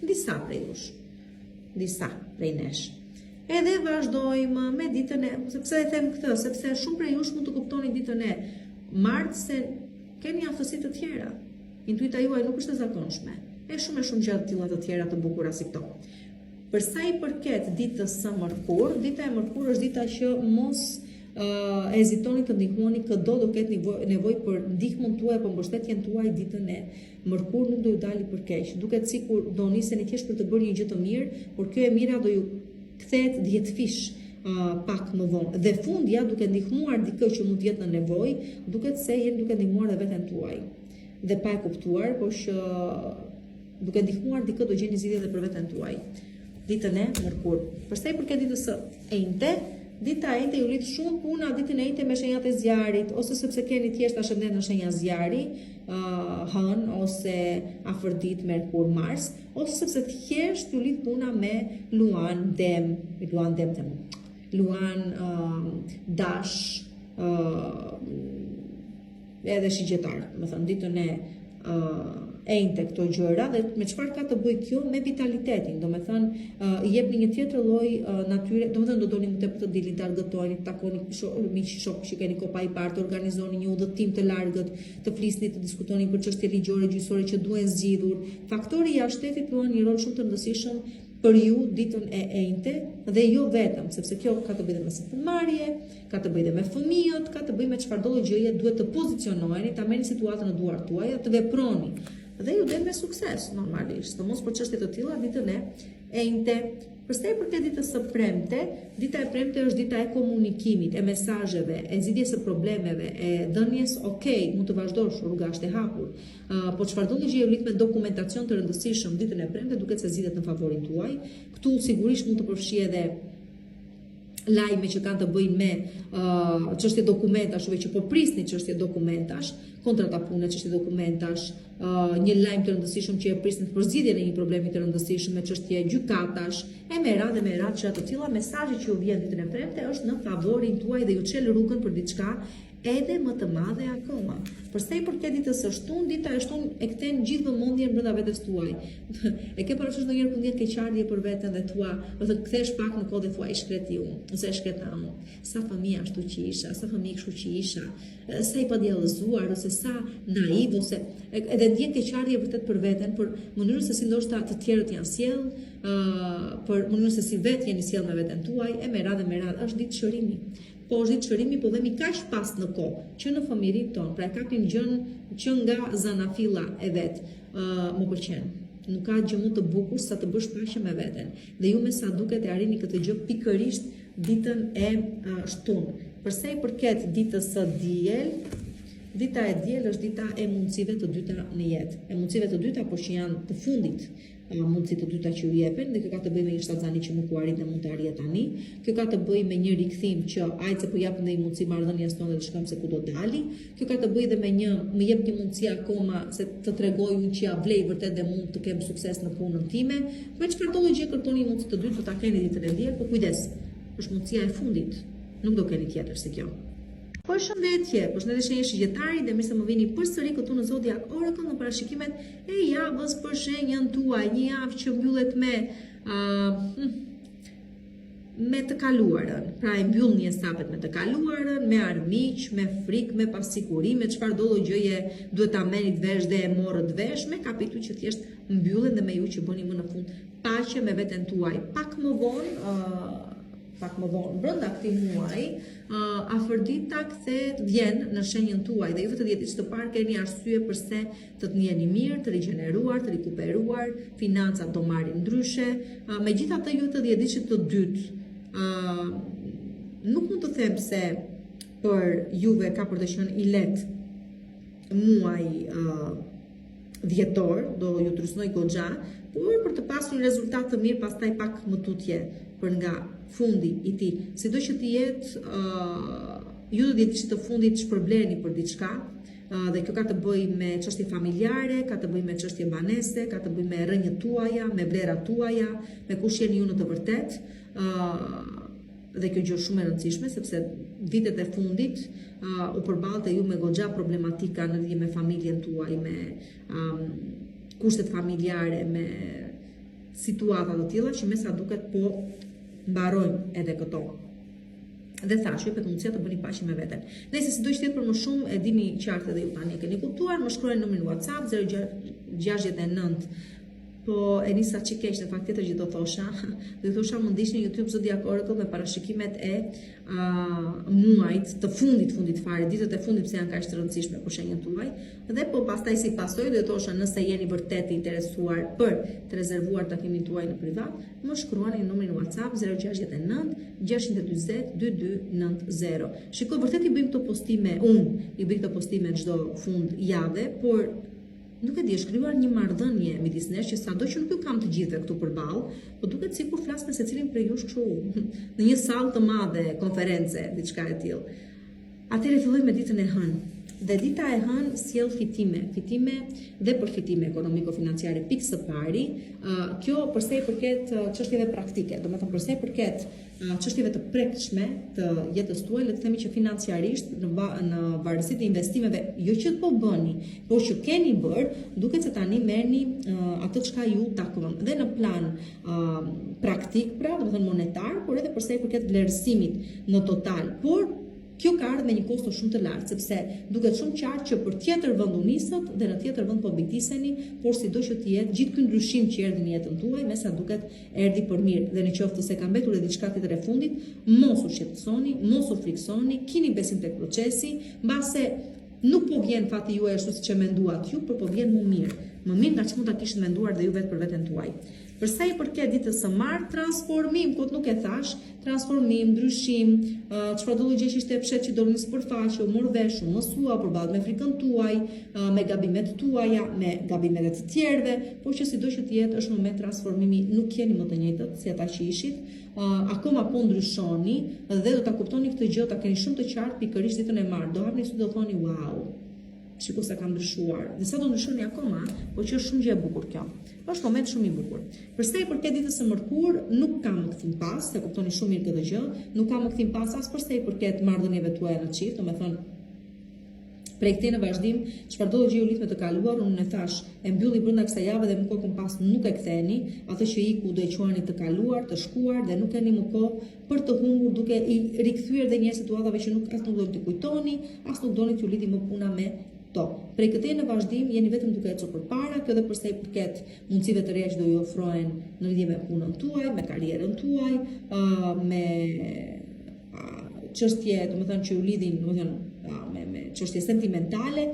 disa prej jush. Disa prej nesh. Edhe vazhdojmë me ditën e, sepse e them këtë, sepse shumë prej jush mund të kuptoni ditën e martë se keni aftësi të tjera. Intuita juaj nuk është e zakonshme. E shumë e shumë gjëra të tilla të tjera të bukura si këto. Për sa i përket ditës së mërkurë, dita e mërkurë është dita që mos uh, hezitoni të ndihmoni këdo do ketë nevojë për ndihmën tuaj apo mbështetjen tuaj ditën e mërkurë nuk do ju dali për keq. Duket sikur do niseni thjesht për të bërë një gjë të mirë, por kjo e mira do ju kthehet dhjetëfish uh, pak më vonë. Dhe fundja duke ndihmuar dikë që mund të jetë në nevojë, duket se jeni duke ndihmuar edhe veten tuaj. Dhe pa e kuptuar, por që Duke ndihmuar dikë do gjeni zgjidhje edhe për veten tuaj. Ditën e mërkurë. Për sa i përket ditës së enjte, Dita e enjte ju lidh shumë puna ditën e enjte me shenjat e zjarrit ose sepse keni thjesht ascendent në shenja zjarri, uh, hënë ose Afërditë, Merkur, Mars, ose sepse thjesht ju lidh puna me Luan, Dem, Luan Dem them. Luan, uh, Dash, uh, edhe shigjetar, domethënë ditën e uh, enjte këto gjëra dhe me çfarë ka të bëjë kjo me vitalitetin, domethënë uh, i jepni një tjetër lloj uh, natyre, domethënë do doni më tepër të dilni të argëtoheni, të takoni sho, miq shokë që keni kohë pa i parë, të organizoni një udhëtim të largët, të flisni, të diskutoni për çështje ligjore, gjyqësore që duhen zgjidhur. Faktori i jashtë shtetit luan një rol shumë të rëndësishëm për ju ditën e enjte dhe jo vetëm, sepse kjo ka të bëjë dhe me sipërmarrje, ka të bëjë dhe me fëmijët, ka të bëjë me çfarëdo lloj gjëje, duhet të pozicionoheni, ta merrni situatën në duart tuaja, të veproni. Dhe ju del me sukses normalisht, sidomos për çështje të tilla ditën e enjte. Për sa i përket ditës së premte, dita e premte është dita e komunikimit, e mesazheve, e zgjidhjes së problemeve, e dhënies ok, mund të vazhdosh, rruga është e hapur. Uh, po çfarëdo lloj gjëje lidh me dokumentacion të rëndësishëm ditën e premte duket se zgjidhet në favorin tuaj. Këtu sigurisht mund të përfshijë edhe lajme që kanë të bëjnë me uh, çështje dokumentash, juve që po prisni çështje dokumentash, kontrata pune, çështje dokumentash, uh, një lajm të rëndësishëm që e prisni për zgjidhjen e një problemi të rëndësishëm me çështje gjykatash, e me radhë me radhë çështje të tilla, mesazhi që ju vjen ditën e premte është në favorin tuaj dhe ju çel rrugën për diçka edhe më të madhe akoma. Për sa i përket ditës së shtunë, dita e shtunë e kthen gjithë vëmendjen brenda vetes tuaj. e ke parasysh ndonjëherë kur ndjen keqardhje për veten dhe thua, ose kthehesh pak në kohë dhe thua i shkreti unë, ose e shkreta unë. Sa fëmijë ashtu që isha, sa fëmijë kështu që isha, sa i padjallëzuar ose sa naiv ose edhe ndjen keqardhje vërtet për veten, për mënyrën se si ndoshta të tjerët janë sjell, ë për mënyrën se si vetë jeni sjell me veten tuaj, e me radhë me radhë është ditë shërimi. Po është ditë shërimi, po vemi kaq pas në kohë, që në fëmijërinë tonë, pra e kapim gjënë që nga zanafilla e vet. Ë më pëlqen. Nuk ka gjë më të bukur sa të bësh paqe me veten. Dhe ju me sa duket e arrini këtë gjë pikërisht ditën e shtunë. Për sa i përket ditës së diel, dita e diel është dita e mundësive të dyta në jetë. E mundësive të dyta, por që janë të fundit mundësi të dyta që ju jepen dhe kjo ka të bëjë me një shtatzani që nuk u arrit dhe mund të arrihet tani. Kjo ka të bëjë me një rikthim që hajt se po japim një mundësi marrëdhënies tonë dhe të shikojmë se ku do dali. Kjo ka të bëjë dhe me një më jep një mundësi akoma se të tregoj unë që ja vlej vërtet dhe mund të kem sukses në punën time. Me çfarëdo lloj gjë kërkoni një mundësi të dytë do ta keni ditën e diel, po kujdes. Është mundësia e fundit. Nuk do keni tjetër si kjo. Përshëndetje, përshëndetje shenjë shigjetarit dhe mirë se më vini përsëri këtu në Zodiac Oracle në parashikimet e javës për shenjën tuaj, një javë që mbyllet me uh, me të kaluarën. Pra e mbyllni hesapet me të kaluarën, me armiq, me frikë, me pasiguri, me çfarëdo lloj gjëje duhet ta merrnit vesh dhe e morët vesh, me kapituj që thjesht mbyllen dhe me ju që bëni më në fund paqe me veten tuaj. Pak më vonë, uh, pak më vonë, brenda këtij muaji, uh, Afërdita kthehet vjen në shenjën tuaj dhe ju të 10 ditësh të parë keni arsye përse të të ndjeheni mirë, të rigjeneruar, të rikuperuar, financat do marrin ndryshe. Megjithatë ju të 10 ditëshit të dytë, nuk mund të them se për juve ka për të qenë i lehtë muaji dhjetor, do ju trysnoj goxha, por për të pasur një rezultat të mirë pastaj pak më tutje për nga fundi i tij. Sido që të jetë, uh, ju të 10 ditëshit të fundit shpërbleheni për diçka, dhe kjo ka të bëjë me çështje familjare, ka të bëjë me çështje banese, ka të bëjë me rrënjët tuaja, me vlerat tuaja, me kush jeni ju në të vërtetë. ë dhe kjo gjë është shumë e rëndësishme sepse vitet e fundit uh, u përballët ju me goxha problematika në lidhje me familjen tuaj, me um, kushtet familjare, me situata të tilla që me sa duket po mbarojnë edhe këto. Dhe thashë, ju jepet mundësia të bëni paqe me veten. Nëse sido që të jetë për më shumë, e dini qartë edhe ju tani e keni kuptuar, më shkruani numrin WhatsApp 069 Po e nisa çik keq në fakt tjetër gjë do thosha. Do ju thosha më ndiqni në YouTube Zodiac Oracle me parashikimet e uh, muajit të fundit fundit fare, ditët e fundit pse janë kaq të rëndësishme për shenjën tuaj. Dhe po pastaj si pasojë do ju thosha nëse jeni vërtet të interesuar për të rezervuar takimin tuaj në privat, më shkruani në numrin WhatsApp 069 640 2290. Shiko, vërtet i bëjmë këto postime, unë i bëj këto postime çdo fund jave, por Nuk e di, është krijuar një marrëdhënie midis nesh që sado që nuk ju kam të gjithëve këtu përballë, po duket sikur flas me secilin prej jush kështu në një sallë të madhe konference, diçka e tillë. Atëherë filloj me ditën e hënë. Dhe dita e hënë sjell fitime, fitime dhe përfitime ekonomiko-financiare pikë së pari. Kjo për sa i përket çështjeve praktike, domethënë për sa i përket çështjeve të prekshme të jetës tuaj, le të themi që financiarisht në va, në varësi të investimeve, jo që po bëni, por që keni bërë, duket se tani merrni uh, atë çka ju takon dhe në plan uh, praktik, pra, domethënë monetar, por edhe për sa i përket vlerësimit në total, por Kjo ka ardhur me një kosto shumë të lartë, sepse duket shumë qartë që për tjetër vend u nisët dhe në tjetër vend po braktiseni, por sido që të jetë, gjithë ky ndryshim që erdhi në jetën tuaj, me sa duket erdhi për mirë dhe në qoftë se ka mbetur edhe diçka tjetër e fundit, mos u shqetësoni, mos u frikësoni, kini besim tek procesi, mbase nuk po vjen fati juaj ashtu siç e menduat ju, por po vjen më mirë, më mirë nga ç'mund ta kishit menduar dhe ju vetë për veten tuaj. Për sa i përket ditës së martë, transformim, kot nuk e thashë, transformim, ndryshim, çfarëdo lloj gjë që ishte e fshehtë që doli në sipërfaqe, u mor vesh, u mësua, u përballët me frikën tuaj, me gabimet tuaja, me gabimet e të tjerëve, por që sido që të jetë, është moment transformimi, nuk jeni më të njëjtët si ata që ishit, akoma po ndryshoni dhe do ta kuptoni këtë gjë, ta keni shumë të qartë pikërisht ditën e martë. Do hapni sytë do thoni wow. Shiko sa kam ndryshuar dhe sa do ndryshoni akoma, por që është shumë gjë e bukur kjo. Është moment shumë i bukur. Për sa i përket ditës së mërkurë, nuk ka më kthim pas, e kuptoni shumë mirë këtë gjë, nuk ka më kthim pas as për sa i përket marrëdhënieve tuaja në çift, domethënë prej këtej në vazhdim, çfarëdo gjë ju lidh me të kaluarën, unë e thashë, e mbyllni brenda kësaj jave dhe më kokën pas nuk e ktheni, atë që iku do e quani të kaluar, të shkuar dhe nuk keni më kohë për të humbur duke i rikthyer dhe njëherë situatave që nuk as nuk doni t'i kujtoni, as nuk doni t'ju lidhi më puna me to. Prej këtej në vazhdim jeni vetëm duke ecur përpara, kjo dhe për sa i përket mundësive të reja që do ju ofrohen në lidhje me punën tuaj, me karrierën tuaj, me çështje, domethënë që ju lidhin, domethënë me me çështje sentimentale,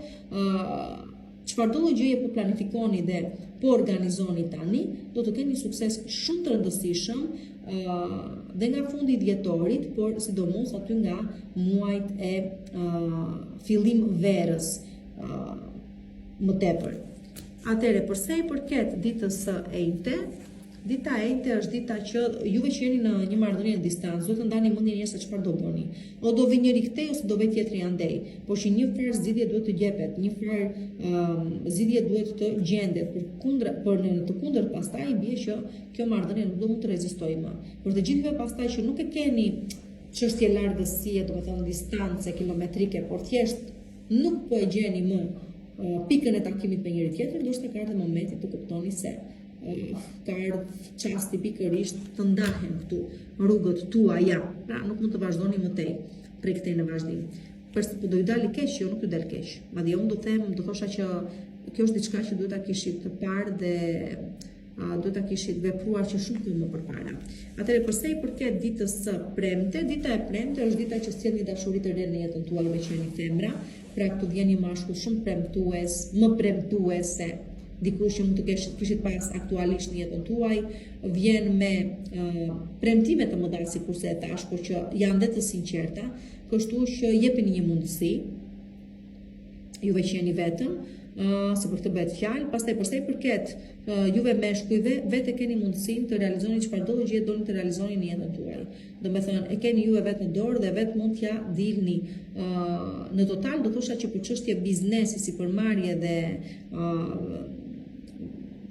Çfarëdo lloj gjëje po planifikoni dhe po organizoni tani, do të keni sukses shumë të rëndësishëm uh, dhe nga fundi i dhjetorit, por sidomos aty nga muajt e uh, fillim verës uh, më tepër. Atëherë, për sa i përket ditës së enjte, Dita e enjte është dita që juve që jeni në një marrëdhënie në distancë, duhet të ndani mendjen një se çfarë do bëni. O do vi njëri këtej ose do vejë tjetri andej, por që një farë zgjidhje duhet të jepet, një farë um, zgjidhje duhet të gjendet për kundra për në të kundërt pastaj i bie që kjo marrëdhënie nuk do mund të rezistojë më. Për të gjithëve pastaj që nuk e keni çështje largësie, domethënë distance kilometrike, por thjesht nuk po e gjeni më pikën e takimit me njëri tjetrin, ndoshta ka ardhur momenti të kuptoni se ka ardhur çasti pikërisht të ndahen këtu rrugët tuaja. Pra nuk mund të vazhdoni më tej prej këtej në vazhdim. Për po do ju dalë keq, jo nuk ju del keq. Madje unë do them, do thosha që kjo është diçka që duhet ta kishit të parë dhe uh, duhet ta kishit vepruar që shumë kohë më përpara. Atëherë për sa i përket ditës së premte, dita e premte është dita që sjell një dashuri të re në jetën tuaj me që jeni femra, Pra këtu vjen një mashkull shumë premtues, më premtuese, dikush që mund të kesh kishit pas aktualisht në jetën tuaj, vjen me uh, premtime të mëdha sikurse e thashë, por që janë dhe të sinqerta, kështu që jepini një mundësi juve që jeni vetëm, uh, se për këtë bëhet fjalë, pastaj për sa i përket uh, juve meshkujve, vetë keni mundësinë të realizoni çfarëdo gjë doni të realizoni në jetën tuaj. Domethënë, e keni juve vetë në dorë dhe vetë mund t'ja dilni. Uh, në total, do thosha që për çështje biznesi, sipërmarrje dhe uh,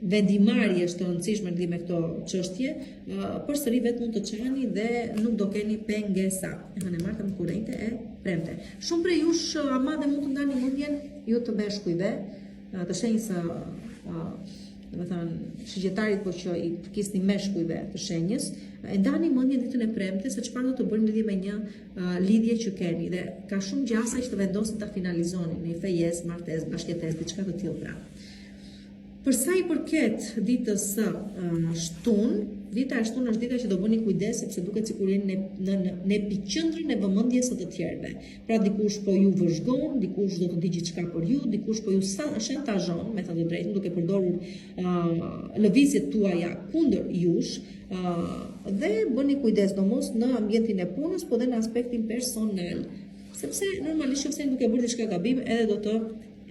vendimmarrje është të rëndësishme në lidhje me këto çështje, uh, përsëri vetë mund të çani dhe nuk do keni pengesa. E hënë e martë, mërkurë, enjte e premte. Shumë prej jush ama dhe mund të ndani mendjen ju të meshkujve, të shenjës së uh, domethënë, shigjetarit po që i përkisni meshkujve të shenjës, e ndani mendjen ditën e premte se çfarë do të bëni në lidhje me një uh, lidhje që keni dhe ka shumë gjasa që të vendosni ta finalizoni në një fejesë, martesë, bashkëjetesë, diçka të tillë pra. Për sa i përket ditës së uh, shtunë, dita e shtunë është dita që do bëni kujdes sepse duket sikur jeni në në në, në epiqendrën e vëmendjes së të tjerëve. Pra dikush po ju vëzhgon, dikush do të di gjithçka për ju, dikush po ju shantazhon, me thënë të drejtën, duke përdorur uh, lëvizjet tuaja kundër jush, uh, dhe bëni kujdes domos në ambientin e punës, po dhe në aspektin personal, sepse normalisht nëse jeni duke bërë diçka gabim, edhe do të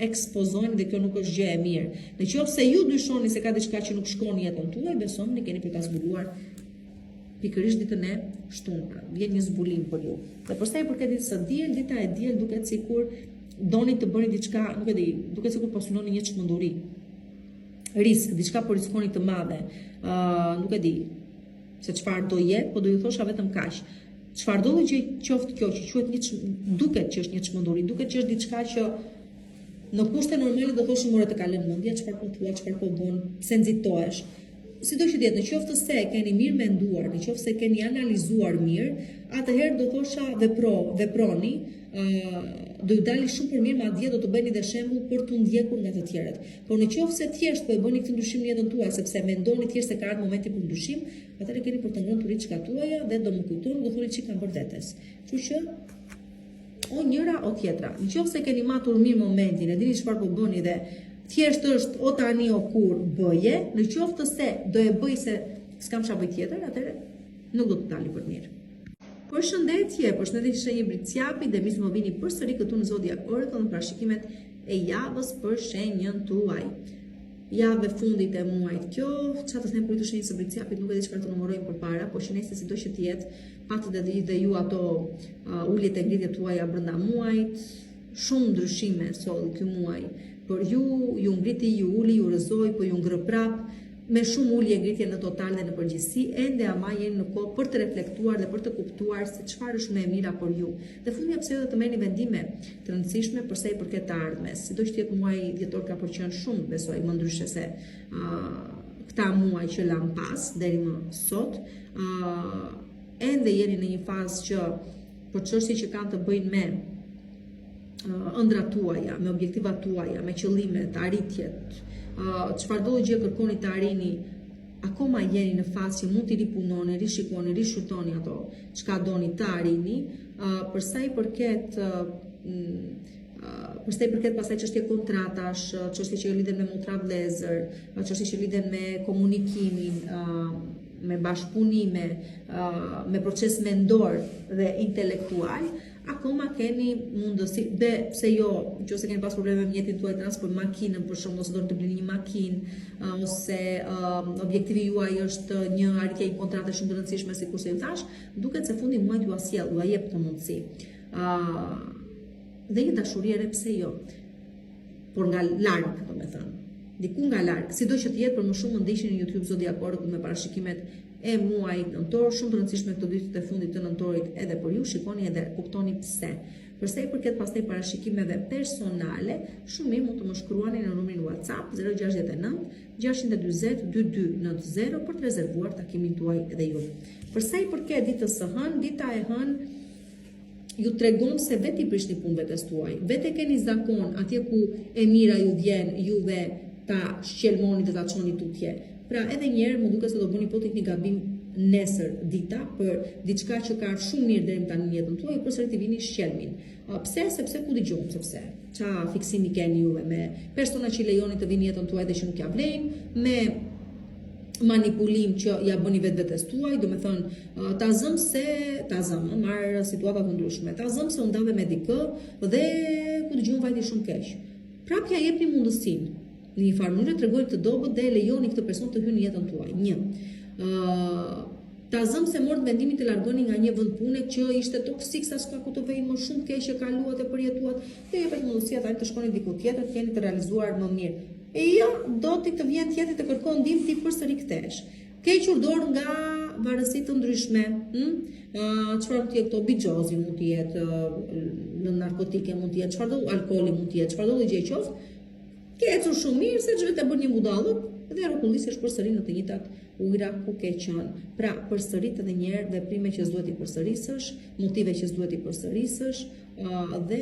Ekspozoheni dhe kjo nuk është gjë e mirë. Në qoftë se ju dyshoni se ka diçka që nuk shkon në jetën tuaj, besomëni keni për ta zbuluar pikërisht ditën e shtunë. Pra, vjen një zbulim për ju. Dhe për sa i përket ditës së diel, dita e diel duket sikur doni të bëni diçka, nuk e di, duket sikur po synoni një çmenduri. Risk, diçka po riskoni të madhe. Ë, uh, nuk e di se çfarë do jetë, po do ju thosha vetëm kaq. Çfarëdo lloj gjë qoftë kjo që quhet një duket që është një çmenduri, duket që është diçka që në kushte normale do thoshim more të ka lënë mendja, çfarë po thua, çfarë po bën, pse nxitohesh. Sido që të jetë, në qoftë se e keni mirë menduar, në qoftë se keni analizuar mirë, atëherë do thosha vepro, veproni, ë do ju dali shumë për mirë, madje do të bëheni dhe shembull për t'u ndjekur nga të tjerët. Por në qoftë se thjesht po e bëni këtë ndryshim në jetën tuaj, sepse mendoni thjesht se ka ardhur momenti për ndryshim, atëherë keni për të ngrënë turiçkat tuaja dhe do më kujtoni, do thoni ç'i kam bërë vetes. Kështu që o njëra o tjetra. Në qoftë se keni matur mirë momentin, e dini çfarë po bëni dhe thjesht është o tani o kurrë bëje, në qoftë se do e bëj se s'kam çfarë bëj tjetër, atëherë nuk do të dali për mirë. Përshëndetje, përshëndetje shenjë Bricjapi dhe mirë se më vini përsëri këtu në Zodiac Oracle në parashikimet e javës për shenjën tuaj. Javë e fundit e muajit kjo, ça të them për ju të shenjës së Bricjapit, nuk e di çfarë të numërojmë përpara, por që nëse sido që të jetë, patët edhe dhe ju ato uh, uljet e ngritjet tuaja brenda muajit, shumë ndryshime solli ky muaj për ju, ju ngriti, ju uli, ju rrëzoi, po ju ngre prap, me shumë ulje ngritje në total dhe në përgjithësi, ende ama jeni në kohë për të reflektuar dhe për të kuptuar se çfarë është më e mira për ju. Dhe fundja pse jo dhe të merrni vendime të rëndësishme për sa i përket të ardhmes. Sido që të jetë muaji dhjetor ka për qenë shumë, besoj, më ndryshe se uh, këta muaj që lamë pas deri më sot, uh, ende jeni në një fazë që për çështje që kanë të bëjnë me ëndrrat tuaja, me objektivat tuaja, me qëllimet, arritjet, çfarëdo gjë kërkoni të arrini, akoma jeni në fazë që mund t'i ripunoni, rishikoni, rishqyrtoni ato çka doni të arrini, për sa i përket për sa i përket pastaj çështje kontratash, çështje që lidhen me motra vëllezër, çështje që lidhen me komunikimin, me bashkëpunime, me proces mendor dhe intelektual, akoma keni mundësi dhe pse jo, nëse keni pas probleme me mjetin tuaj transport, makinën për shembull, ose doni të blini një makinë, ose uh, objektivi juaj është një arritje e një kontrate shumë të rëndësishme sikurse ju thashë, duket se fundi i muajit jua sjell, jua jep këtë mundësi. Uh, dhe një dashuri e re pse jo. Por nga larg, domethënë. Diku nga larg, sido që të jetë për më shumë më ndiqni në YouTube Zodiac Oracle me parashikimet e muajit nëntor, shumë të rëndësishme këto ditët e fundit të nëntorit edhe për ju, shikoni edhe kuptoni pse. Për sa i përket pastaj parashikimeve personale, shumë mirë mund të më shkruani në numrin WhatsApp 069 640 2290 për të rezervuar takimin tuaj edhe ju. Për sa i përket ditës së hënë, dita e hënë ju tregon se vetë i prishni punë vetes tuaj. Vetë e keni zakon atje ku e mira ju vjen juve ta shqelmoni dhe ta çoni tutje. Pra edhe një herë më duket se do bëni po të një gabim nesër dita për diçka që ka ardhur shumë mirë deri më tani në jetën tuaj, përsëri t'i vini shqelmin. Pse? Sepse ku di unë, sepse ça fiksimi keni juve me persona që i lejoni të vinë në jetën tuaj dhe që nuk ja vlejnë, me manipulim që ja bëni vetvetes tuaj, domethënë, ta zëm se, ta zëm, marr situata të ndryshme, ta zëm se u ndave me dikë dhe ku di unë vajti shumë keq. Prap ja jepni mundësinë, në një farë mënyre tregoni të dobët dhe e lejoni këtë person të hyjë në jetën tuaj. Një, Ta zëmë se morët vendimin të largoheni nga një vend pune që ishte toksik sa s'ka ku të vejë më shumë keq e kaluat e përjetuat, dhe jepet mundësia tani të shkoni diku tjetër, të jeni të realizuar më mirë. E jo, do ti të vjen tjetri të kërkon ndihmë ti përsëri kthehesh. Ke hequr dorë nga varësi të ndryshme, hm? Çfarë mund të jetë këto bixhozi mund të jetë, lëndë narkotike mund të jetë, çfarëdo alkooli mund të jetë, çfarëdo lloj gjëje qoftë, Ke ecur shumë mirë, seç vetë bën një budallëk dhe rrokullisesh përsëri në të njëjtat ujëra ku ke qenë. Pra, përsërit edhe një herë veprime që s'duhet t'i përsërisësh, motive që s'duhet t'i përsërisësh, dhe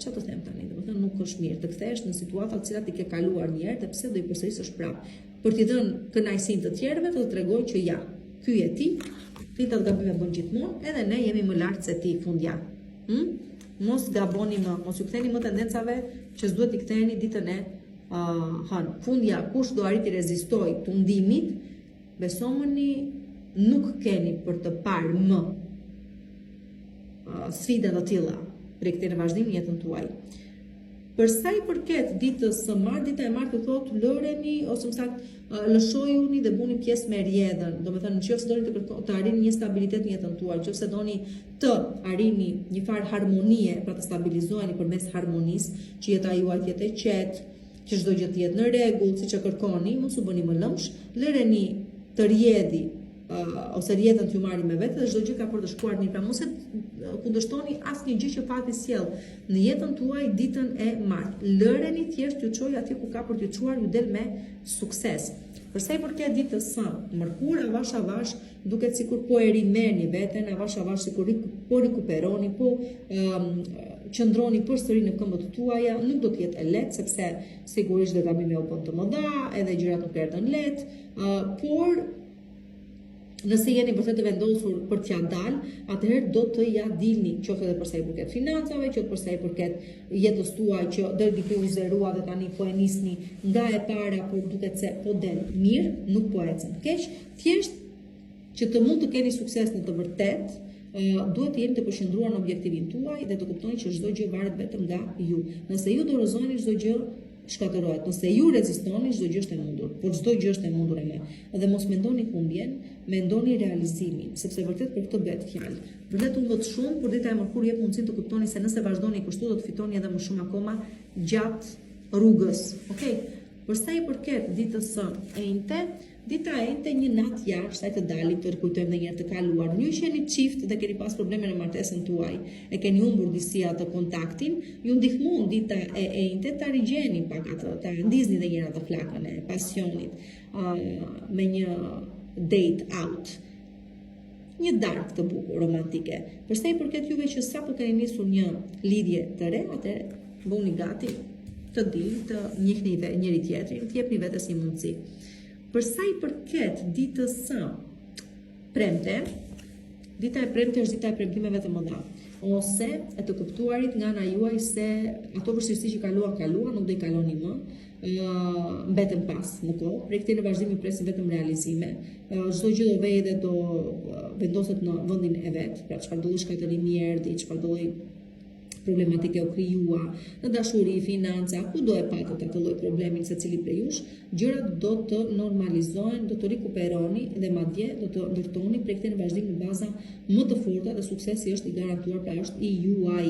ça të them tani, domethënë nuk është mirë të kthehesh në situata të cilat i ke kaluar një herë dhe pse do i përsërisësh prapë. Për t'i dhënë kënaqësinë të tjerëve, të të tregoj që ja, ky je ti, të njëjtat gabime bën gjithmonë, edhe ne jemi më lart se ti fundja. Hm? Mos gaboni më, mos ju ktheni më tendencave që s'duhet t'i ktheheni ditën e uh, hënë. Fundja, kush do arrijë t'i rezistojë tundimit, besomëni nuk keni për të parë më uh, sfida të tilla prej këtej në vazhdim në jetën tuaj. Për sa i përket ditës së martë, dita e martë ju thotë lëreni ose më saktë lëshojuni dhe bëni pjesë me rrjedhën. Domethënë, në qoftë se doni të kërko, të arrini një stabilitet në jetën tuaj, në qoftë se doni të arrini një farë harmonie, pra të stabilizoheni përmes harmonisë, që jeta juaj të jetë e qetë, që çdo gjë të jetë në rregull, siç e kërkoni, mos u bëni më lëmsh, lëreni të rrjedhi uh, ose rrjedhën t'ju marri me vete dhe çdo gjë ka për të shkuar mirë. Pra mos e kundërshtoni asnjë gjë që fati sjell në jetën tuaj ditën e martë. Lëreni thjesht t'ju çojë atje ku ka për t'ju çuar, ju del me sukses. Për sa i përket ditës së mërkurë, avash avash duket sikur po e rimerrni veten, avash avash sikur po rikuperoni, po um, qëndroni përsëri në këmbët tuaja, nuk do të jetë e lehtë sepse sigurisht dhe gabime u bënë të mëdha, edhe gjërat nuk erdhën lehtë, uh, por nëse jeni vërtet të vendosur për t'ia dalë, atëherë do të ia dilni, qoftë edhe për sa i përket financave, qoftë për sa i përket jetës tuaj që deri diku u zerua dhe tani po e nisni nga e para, por duket se po del mirë, nuk po ecën keq, thjesht që të mund të keni sukses në të vërtetë, duhet të jeni të përqendruar në objektivin tuaj dhe të kuptoni që çdo gjë varet vetëm nga ju. Nëse ju dorëzoheni çdo gjë shkatërrohet. Nëse ju rezistoni, çdo gjë është e mundur, por çdo gjë është e mundur ama. Dhe mos mendoni humbjen, mendoni realizimin, sepse vërtet për këtë bëhet fjalë. Vërtet humbët shumë, por dita e mërkurë jep mundësinë të kuptoni se nëse vazhdoni kështu do të fitoni edhe më shumë akoma gjatë rrugës. Okej. Për sa i përket ditës së enjte, Dita e enjte një natë jashtë, hajde të dalim të rikujtojmë dhe një herë të kaluarën. Ju që jeni çift dhe keni pas probleme në martesën tuaj, e keni humbur disi atë kontaktin, ju ndihmon dita e enjte ta rigjeni pak atë, ta ndizni dhe një herë atë flakën e pasionit uh, me një date out një darkë të bukur romantike. Për sa i përket juve që sapo keni nisur një lidhje të re, atëherë bëhuni gati të dilni, të njihni dhe njëri tjetrin, të jepni vetes një mundësi. Për sa i përket ditës së premte, dita e premte është dita e premtimeve të mëdha ose e të kuptuarit nga ana juaj se ato vështirësi që kaluan, kaluan, nuk do i kaloni më, mbeten pas në kohë. Prej këtej në vazhdim ju presin vetëm realizime. Çdo gjë do vejë dhe do vendoset në vendin e vet, pra çfarëdo lloj shkatërrimi erdhi, çfarëdo lloj problematike u krijua, në dashuri, financa, kudo e patët atë lloj problemin secili prej jush, gjërat do të normalizohen, do të rikuperoni dhe madje do të ndërtoni prej këtej në vazhdim në baza më të forta dhe suksesi është i garantuar, pra është i juaj.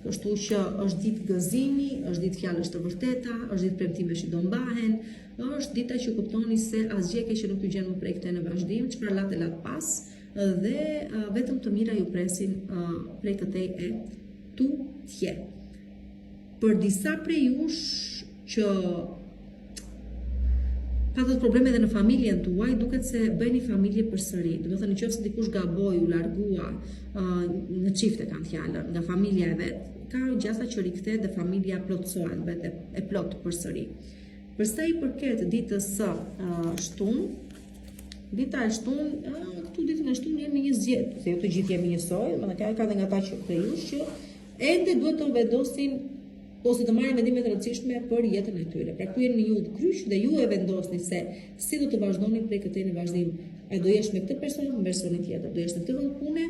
Kështu që është ditë gëzimi, është ditë fjalësh të vërteta, është ditë premtimesh që do mbahen, është dita që kuptoni se asgjë e keqe nuk ju gjen më prej këtej në vazhdim, çfarë latë e latë pas dhe vetëm të mira ju presin prej këtej e tutje. Për disa prej jush që patët probleme edhe në familjen tuaj, duket se bëheni familje përsëri. Domethënë, në qoftë se dikush gaboi, u largua uh, në çift e kam fjalën, nga familja e vet, ka gjasa që rikthehet dhe familja plotësohet, bëhet e, e plotë përsëri. Për sa i përket ditës së uh, shtunë, dita e shtunë, uh, këtu ditën e shtunë jemi një zgjedhje, se jo të gjithë jemi njësoj, domethënë ka, ka dhe nga ata që prej jush që ende duhet të vendosin ose të marrin vendime të rëndësishme për jetën e tyre. Pra këtu jeni në një udhëkryq dhe ju e vendosni se si do të vazhdoni prej këtej në vazhdim. A do jesh me këtë person apo me personin tjetër? Do jesh në këtë vend pune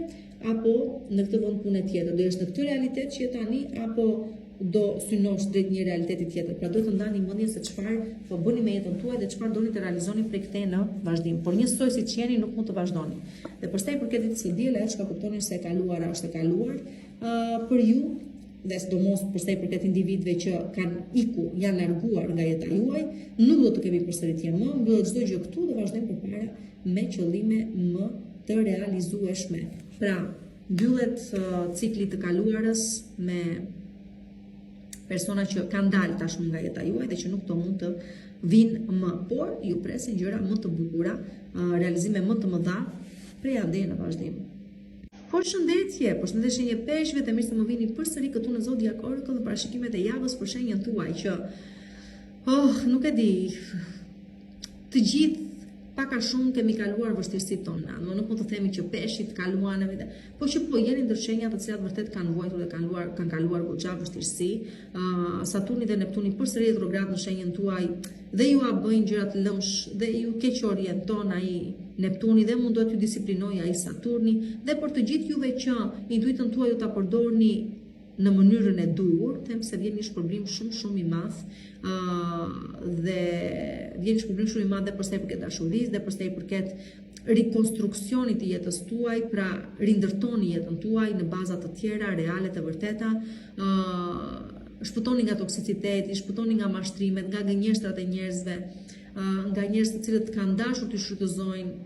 apo në këtë vend pune tjetër? Do jesh në këtë realitet që je tani apo do synosh drejt një realiteti tjetër. Pra duhet të ndani mendjen se çfarë po bëni me jetën tuaj dhe çfarë doni të realizoni prej këtej në vazhdim. Por njësoj siç jeni nuk mund të vazhdoni. Dhe për sa i përket ditës së diel, ajo çka kuptoni se e kaluara është e kaluar, uh, për ju dhe sidomos për sa i përket individëve që kanë ikur, janë larguar nga jeta juaj, nuk do të kemi përsëritje më, mbyllet çdo gjë këtu dhe vazhdojmë përpara me qëllime më të realizueshme. Pra, mbyllet uh, cikli i të kaluarës me persona që kanë dalë tashmë nga jeta juaj dhe që nuk do mund të vijnë më, por ju presin gjëra më të bukura, uh, realizime më të mëdha prej andej në vazhdim. Përshëndetje, përshëndetje shenjë e peshqve dhe mirë se më vini përsëri këtu në Zodiac Oracle në parashikimet e javës për shenjën tuaj që oh, nuk e di. Të gjithë pak a shumë kemi kaluar vështirësitë tona. Do nuk mund të themi që peshqit kaluan edhe, po që po jeni ndër shenjat të cilat vërtet kanë vuajtur dhe kanë kaluar kanë kaluar goxha vështirësi. Uh, Saturni dhe Neptuni përsëri retrograd në shenjën tuaj dhe jua bëjnë gjërat lëmsh dhe ju keqorienton ai Neptuni dhe mundohet t'ju disiplinojë ai Saturni dhe për të gjithë juve që intuitën tuaj ju ta përdorni në mënyrën e duhur, them se vjen një shpërblim shumë shumë i madh, ë uh, dhe vjen një shpërblim shumë i madh dhe për sa i përket dashurisë dhe për sa i përket rikonstruksionit të jetës tuaj, pra rindërtoni jetën tuaj në baza të tjera, reale të vërteta, ë uh, shpëtoni nga toksiciteti, shpëtoni nga mashtrimet, nga gënjeshtrat e njerëzve, uh, nga njerëz të cilët kanë dashur t'ju shfrytëzojnë,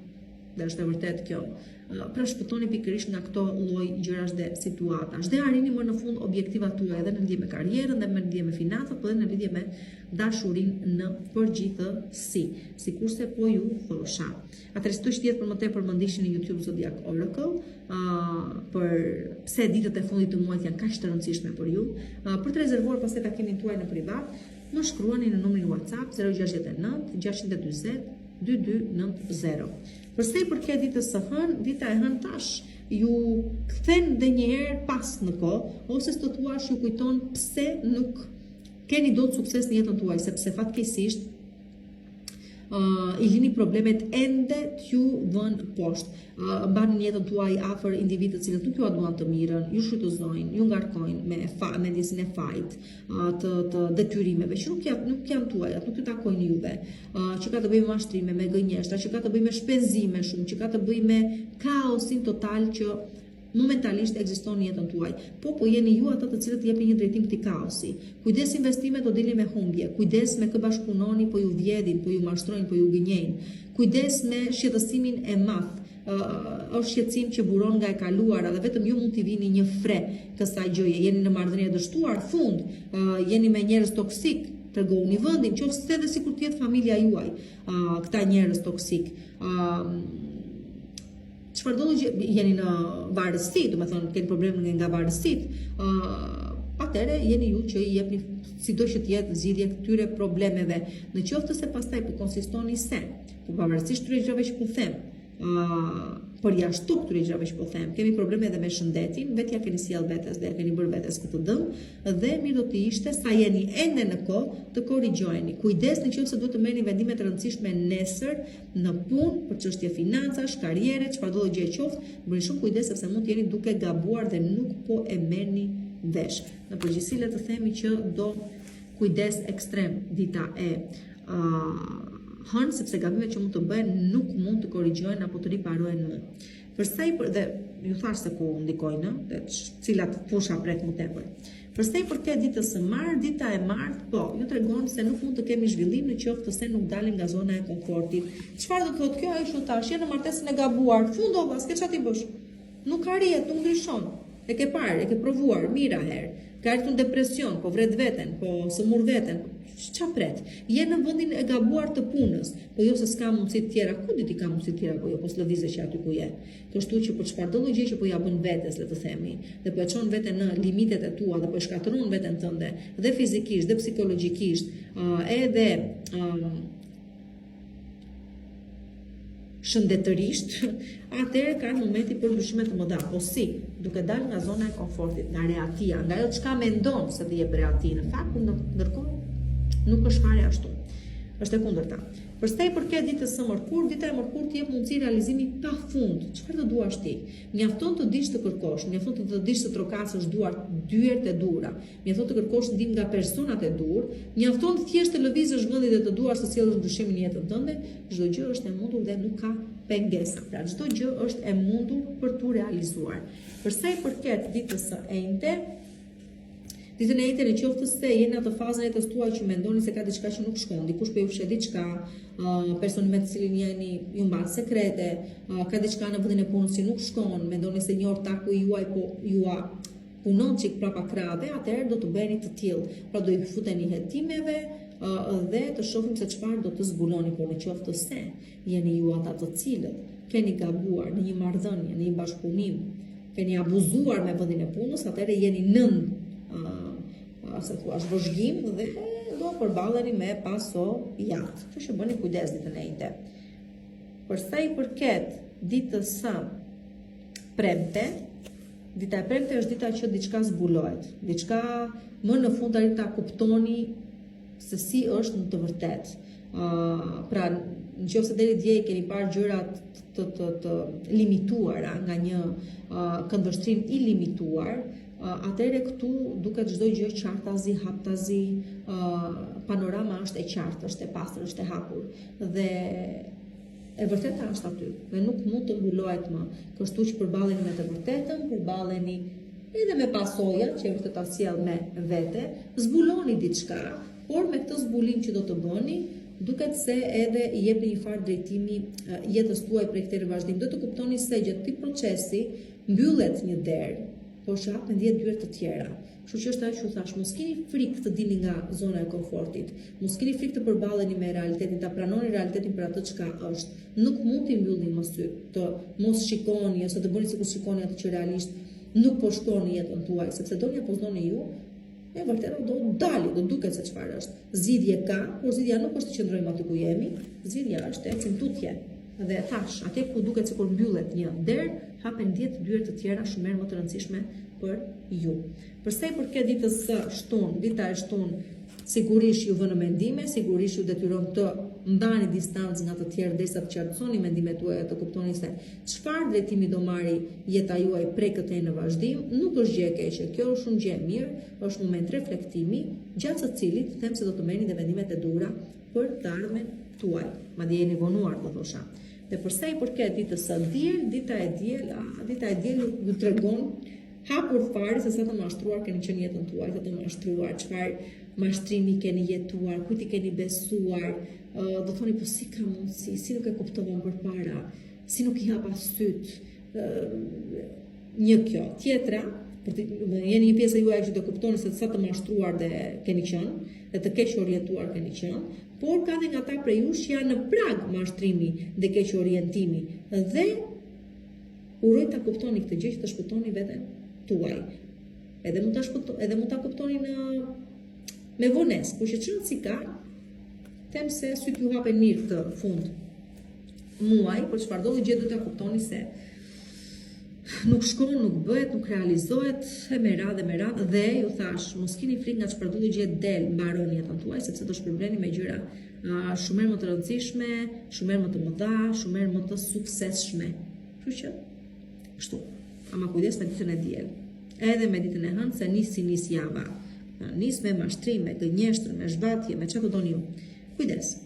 dhe është e vërtetë kjo. Pra shpëtoni pikërisht nga këto lloj gjërash dhe situatash. Dhe arrini më në fund objektivat tuaja edhe në lidhje me karrierën dhe në lidhje me financat, por edhe në lidhje me dashurinë në përgjithësi, sikurse po ju thosha. Atëherë sido që të jetë për më tepër më ndiqni në YouTube Zodiac Oracle, uh, për pse ditët e fundit të muajit janë kaq të rëndësishme për ju, uh, për të rezervuar pastaj takimin tuaj në privat, më shkruani në numrin WhatsApp 069 640 2290. Për sa i përket ditës së hënë, dita e hënë tash ju kthen dhe një herë pas në kohë, ose si të thuash ju kujton pse nuk keni dot sukses në jetën tuaj, sepse fatkeqësisht uh, i lini problemet ende t'ju vënë poshtë. Uh, mbani në jetën tuaj afër individë të cilët nuk jua duan të mirën, ju shfrytëzojnë, ju ngarkojnë me fa, me ndjesinë e fajit, uh, të të detyrimeve që nuk janë nuk janë tuajat, nuk ju takojnë juve, uh, që ka të bëjë me mashtrime, me gënjeshtra, që ka të bëjë me shpenzime shumë, që ka të bëjë me kaosin total që momentalisht ekziston në jetën tuaj. Po, po jeni ju ata të cilët jepni një drejtim këtij kaosi. Kujdes investimet do dilni me humbje, kujdes me kë bashkëpunoni, po ju vjedhin, po ju mashtrojnë, po ju gënjejnë. Kujdes me shqetësimin e madh, është shqetësim që buron nga e kaluara dhe vetëm ju mund t'i vini një fre kësaj gjëje. Jeni në marrëdhënie të dështuar, fund, jeni me njerëz toksik, tregohuni vendin, qoftë edhe sikur të jetë familja juaj, këta njerëz toksik. Çfarëdo lloj gjë, jeni në varësi, domethënë keni problem nga varësitë, ë uh, atëherë jeni ju që i jepni sido që të jetë zgjidhje këtyre problemeve. Në qoftë se pastaj po konsistoni se, po pavarësisht këtyre gjërave që po them, ë uh, përjashtu këtyre gjërave që po them, kemi probleme edhe me shëndetin, vetë ia keni sjellë vetes dhe ia keni bërë vetes këtë dëm dhe mirë do të ishte sa jeni ende në kohë të korrigjoheni. Kujdes në qoftë se duhet të merrni vendime të rëndësishme nesër në punë, për çështje financash, karriere, çfarëdo gjë qoftë, bëni shumë kujdes sepse mund të jeni duke gabuar dhe nuk po e merrni vesh. Në përgjithësi le të themi që do kujdes ekstrem dita e uh, hënë sepse gabimet që mund të bëhen nuk mund të korrigjohen apo të riparohen më. Për sa i për, dhe ju thashë se ku ndikojnë, dhe cilat fusha prek më tepër. Për sa i përket ditës së martë, dita e martë, po, ju tregon se nuk mund të kemi zhvillim në qoftë se nuk dalim nga zona e komfortit. Çfarë do të thotë kjo? Ajo që tash je në martesën e gabuar, fund o s'ke çfarë t'i bësh. Nuk arrihet, nuk ndryshon. E ke parë, e ke provuar mijëra herë. Ke arritur në depresion, po vret veten, po sëmur veten. Ça pret? Je në vendin e gabuar të punës, po jo se s'ka mundësi të tjera. Ku di ti ka mundësi të tjera, po jo, po s'lëvize që aty ku je. Kështu që për çfarëdo lloj gjëje që po ia bën vetes, le të themi, dhe po e çon veten në limitet e tua dhe po e shkatërron veten tënde dhe fizikisht dhe psikologjikisht, uh, edhe uh, shëndetërisht, atëherë ka momenti për ndryshime të mëdha. Po si? Duke dalë nga zona e komfortit, nga rehatia, nga ajo çka mendon se të jep rehati, në fakt, ndërkohë nuk është fare ashtu. Është e kundërta. Për sa i përket ditës së mërkurë, dita e mërkurë të jep mundësi realizimi pa fund. Çfarë të duash ti? Mjafton të dish të kërkosh, mjafton të, të dish të trokasësh duart, dyert e duhura, mjafton të kërkosh ndihmë nga personat e duhur, mjafton thjesht të lëvizësh vendit dhe të duash të sjellësh ndryshimin në jetën tënde, çdo gjë është e mundur dhe nuk ka pengesa. Pra çdo gjë është e mundur për t'u realizuar. Për sa i përket ditës së enjte, Ditën e enjte në qoftë se jeni në atë fazën e jetës tuaj që mendoni se ka diçka që nuk shkon, dikush po ju fsheh diçka, uh, personi me të cilin jeni ju mban sekrete, uh, ka diçka në vendin e punës që nuk shkon, mendoni se një ortaku juaj po jua punon çik prapa krahëve, atëherë do të bëheni të tillë. Pra do i futeni hetimeve uh, dhe të shohim se çfarë do të zbuloni, por në qoftë se jeni ju ata të cilët keni gabuar në një marrëdhënie, në një bashkëpunim, keni abuzuar me vendin e punës, atëherë jeni nën uh, si thua, vëzhgim dhe do përballeni me pasojat. Kështu që bëni kujdes ditën e enjte. Për sa i përket ditës së premte, dita e premte është dita që diçka zbulohet. Diçka më në fund arrini ta kuptoni se si është në të vërtetë. Uh, pra, në qoftë se deri dje i keni parë gjërat të, të, të limituara nga një uh, këndvështrim i limituar, Atëherë këtu duket çdo gjë qartazi, haptazi, panorama është e qartë, është e pastër, është e hapur dhe e vërteta është aty dhe nuk mund të mbulohet më. Kështu që përballeni me të vërtetën, përballeni edhe me pasojat që e vërteta sjell me vete, zbuloni diçka, por me këtë zbulim që do të bëni, duket se edhe i jepni një farë drejtimi jetës tuaj prej këtej në vazhdim. Do të kuptoni se gjatë këtij procesi mbyllet një derë, por që hapen 10 dyer të tjera. Kështu që është ajo që ju thashë, mos keni frikë të dilni nga zona e komfortit. Mos keni frikë të përballeni me realitetin, ta pranoni realitetin për atë çka është. Nuk mund t'i mbyllni më sytë, të mos shikoni ose të bëni sikur shikoni atë që realisht nuk po shkon në jetën tuaj, sepse doni apo s'doni ju, e vërteta do dali, do duket se çfarë është. Zgjidhje ka, por zgjidhja nuk është të qëndrojmë aty ku jemi, zgjidhja është të ecim tutje. Dhe e thashë, atje ku duket sikur mbyllet një derë, hapen 10 dyer të tjera shumë herë më të rëndësishme për ju. Për sa i përket ditës së shtunë, dita e shtunë sigurisht ju vë në mendime, sigurisht ju detyron të mbani distancë nga të tjerë derisa të qartësoni mendimet tuaja, të kuptoni se çfarë drejtimi do marri jeta juaj prej këtej në vazhdim, nuk është gjë e keqe, kjo është shumë gjë e mirë, është moment reflektimi, gjatë së cilit them se do të merrni dhe vendimet e duhura për të ardhmen tuaj. Madje jeni vonuar, do thosha. Dhe për sa i përket ditës së diel, dita e diel, a, dita e diel ju tregon hapur fare se sa të mashtruar keni qenë jetën tuaj, sa të mashtruar, çfarë mashtrimi keni jetuar, kujt i keni besuar, uh, do thoni po si ka mundësi, si nuk e kuptova më përpara, si nuk i hapa sytë, uh, një kjo. Tjetra, për të, jeni një pjesë e juaja që do kuptoni se sa të mashtruar dhe keni qenë, dhe të keq orientuar keni qenë, por ka dhe nga ata prej jush që janë në prag mashtrimi dhe keq orientimi dhe uroj ta kuptoni këtë gjë që të shpëtoni veten tuaj. Edhe mund ta shpëto, edhe mund ta kuptoni në me vonesë, por që ç'rëndësi ka, them se sytë ju hapen mirë këtë fund muaj, por çfarëdo gjë duhet ta kuptoni se nuk shkon, nuk bëhet, nuk realizohet e me radhë e me radhë dhe ju thashë, mos kini frikë nga çfarëdo gjë del mbaron jetën tuaj sepse do shpërbleni me gjëra uh, shumë herë më të rëndësishme, shumë herë më të mëdha, shumë herë më të suksesshme. Kështu që kështu. Ama kujdes me ditën e diel. Edhe me ditën e hënë se nis si nis java. Nis me mashtrim, me gënjeshtër, me zhvatje, me çfarë të doni ju. Kujdes.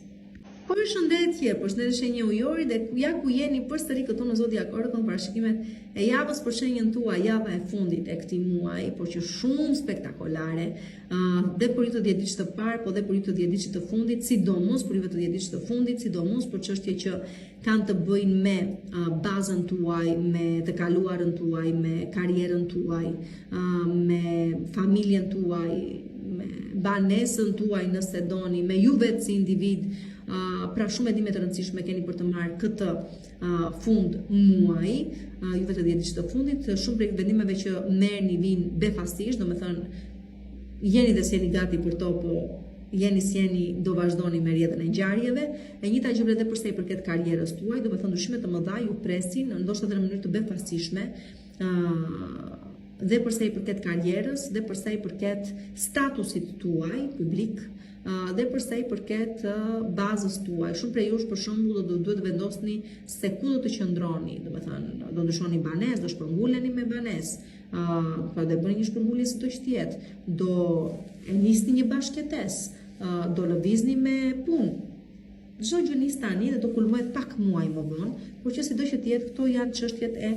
Përshëndetje, përshëndetje shenjë ujori dhe ja ku jeni përsëri këtu në Zodiac Oracle parashikimet e javës për shenjën tuaj, java e fundit e këtij muaji, por që shumë spektakolare, uh, dhe për ju të 10 ditësh të parë, po dhe për ju të 10 ditësh të fundit, sidomos për ju të 10 ditësh të fundit, sidomos për çështje që kanë të bëjnë me uh, bazën tuaj, me të kaluarën tuaj, me karrierën tuaj, uh, me familjen tuaj, me banesën tuaj nëse doni, me ju vetë si individ, uh, pra shumë vendime të rëndësishme keni për të marrë këtë uh, fund muaji, uh, juve të 10 ditësh të fundit, shumë prej vendimeve që merrni vijnë befasisht, domethënë jeni dhe s'jeni gati për to, po jeni s'jeni do vazhdoni me rrjedhën e ngjarjeve. E njëjta gjë vlen edhe për sa i përket karrierës tuaj, domethënë ndryshime të mëdha ju presin, ndoshta edhe në mënyrë të befasishme, ë uh, dhe për sa i përket karrierës, dhe për sa i përket statusit tuaj publik, dhe për sa i përket bazës tuaj. Shumë prej jush për shembull do duhet të vendosni se ku do të qëndroni, domethënë do ndryshoni banesë, do shpërnguleni me banesë, uh, pra do bëni një shpërngulje sido që të jetë, do e nisni një bashkëjetesë, uh, do lëvizni me punë. Çdo gjë nis tani dhe do kulmojë pak muaj më vonë, por që sido që të jetë, këto janë çështjet e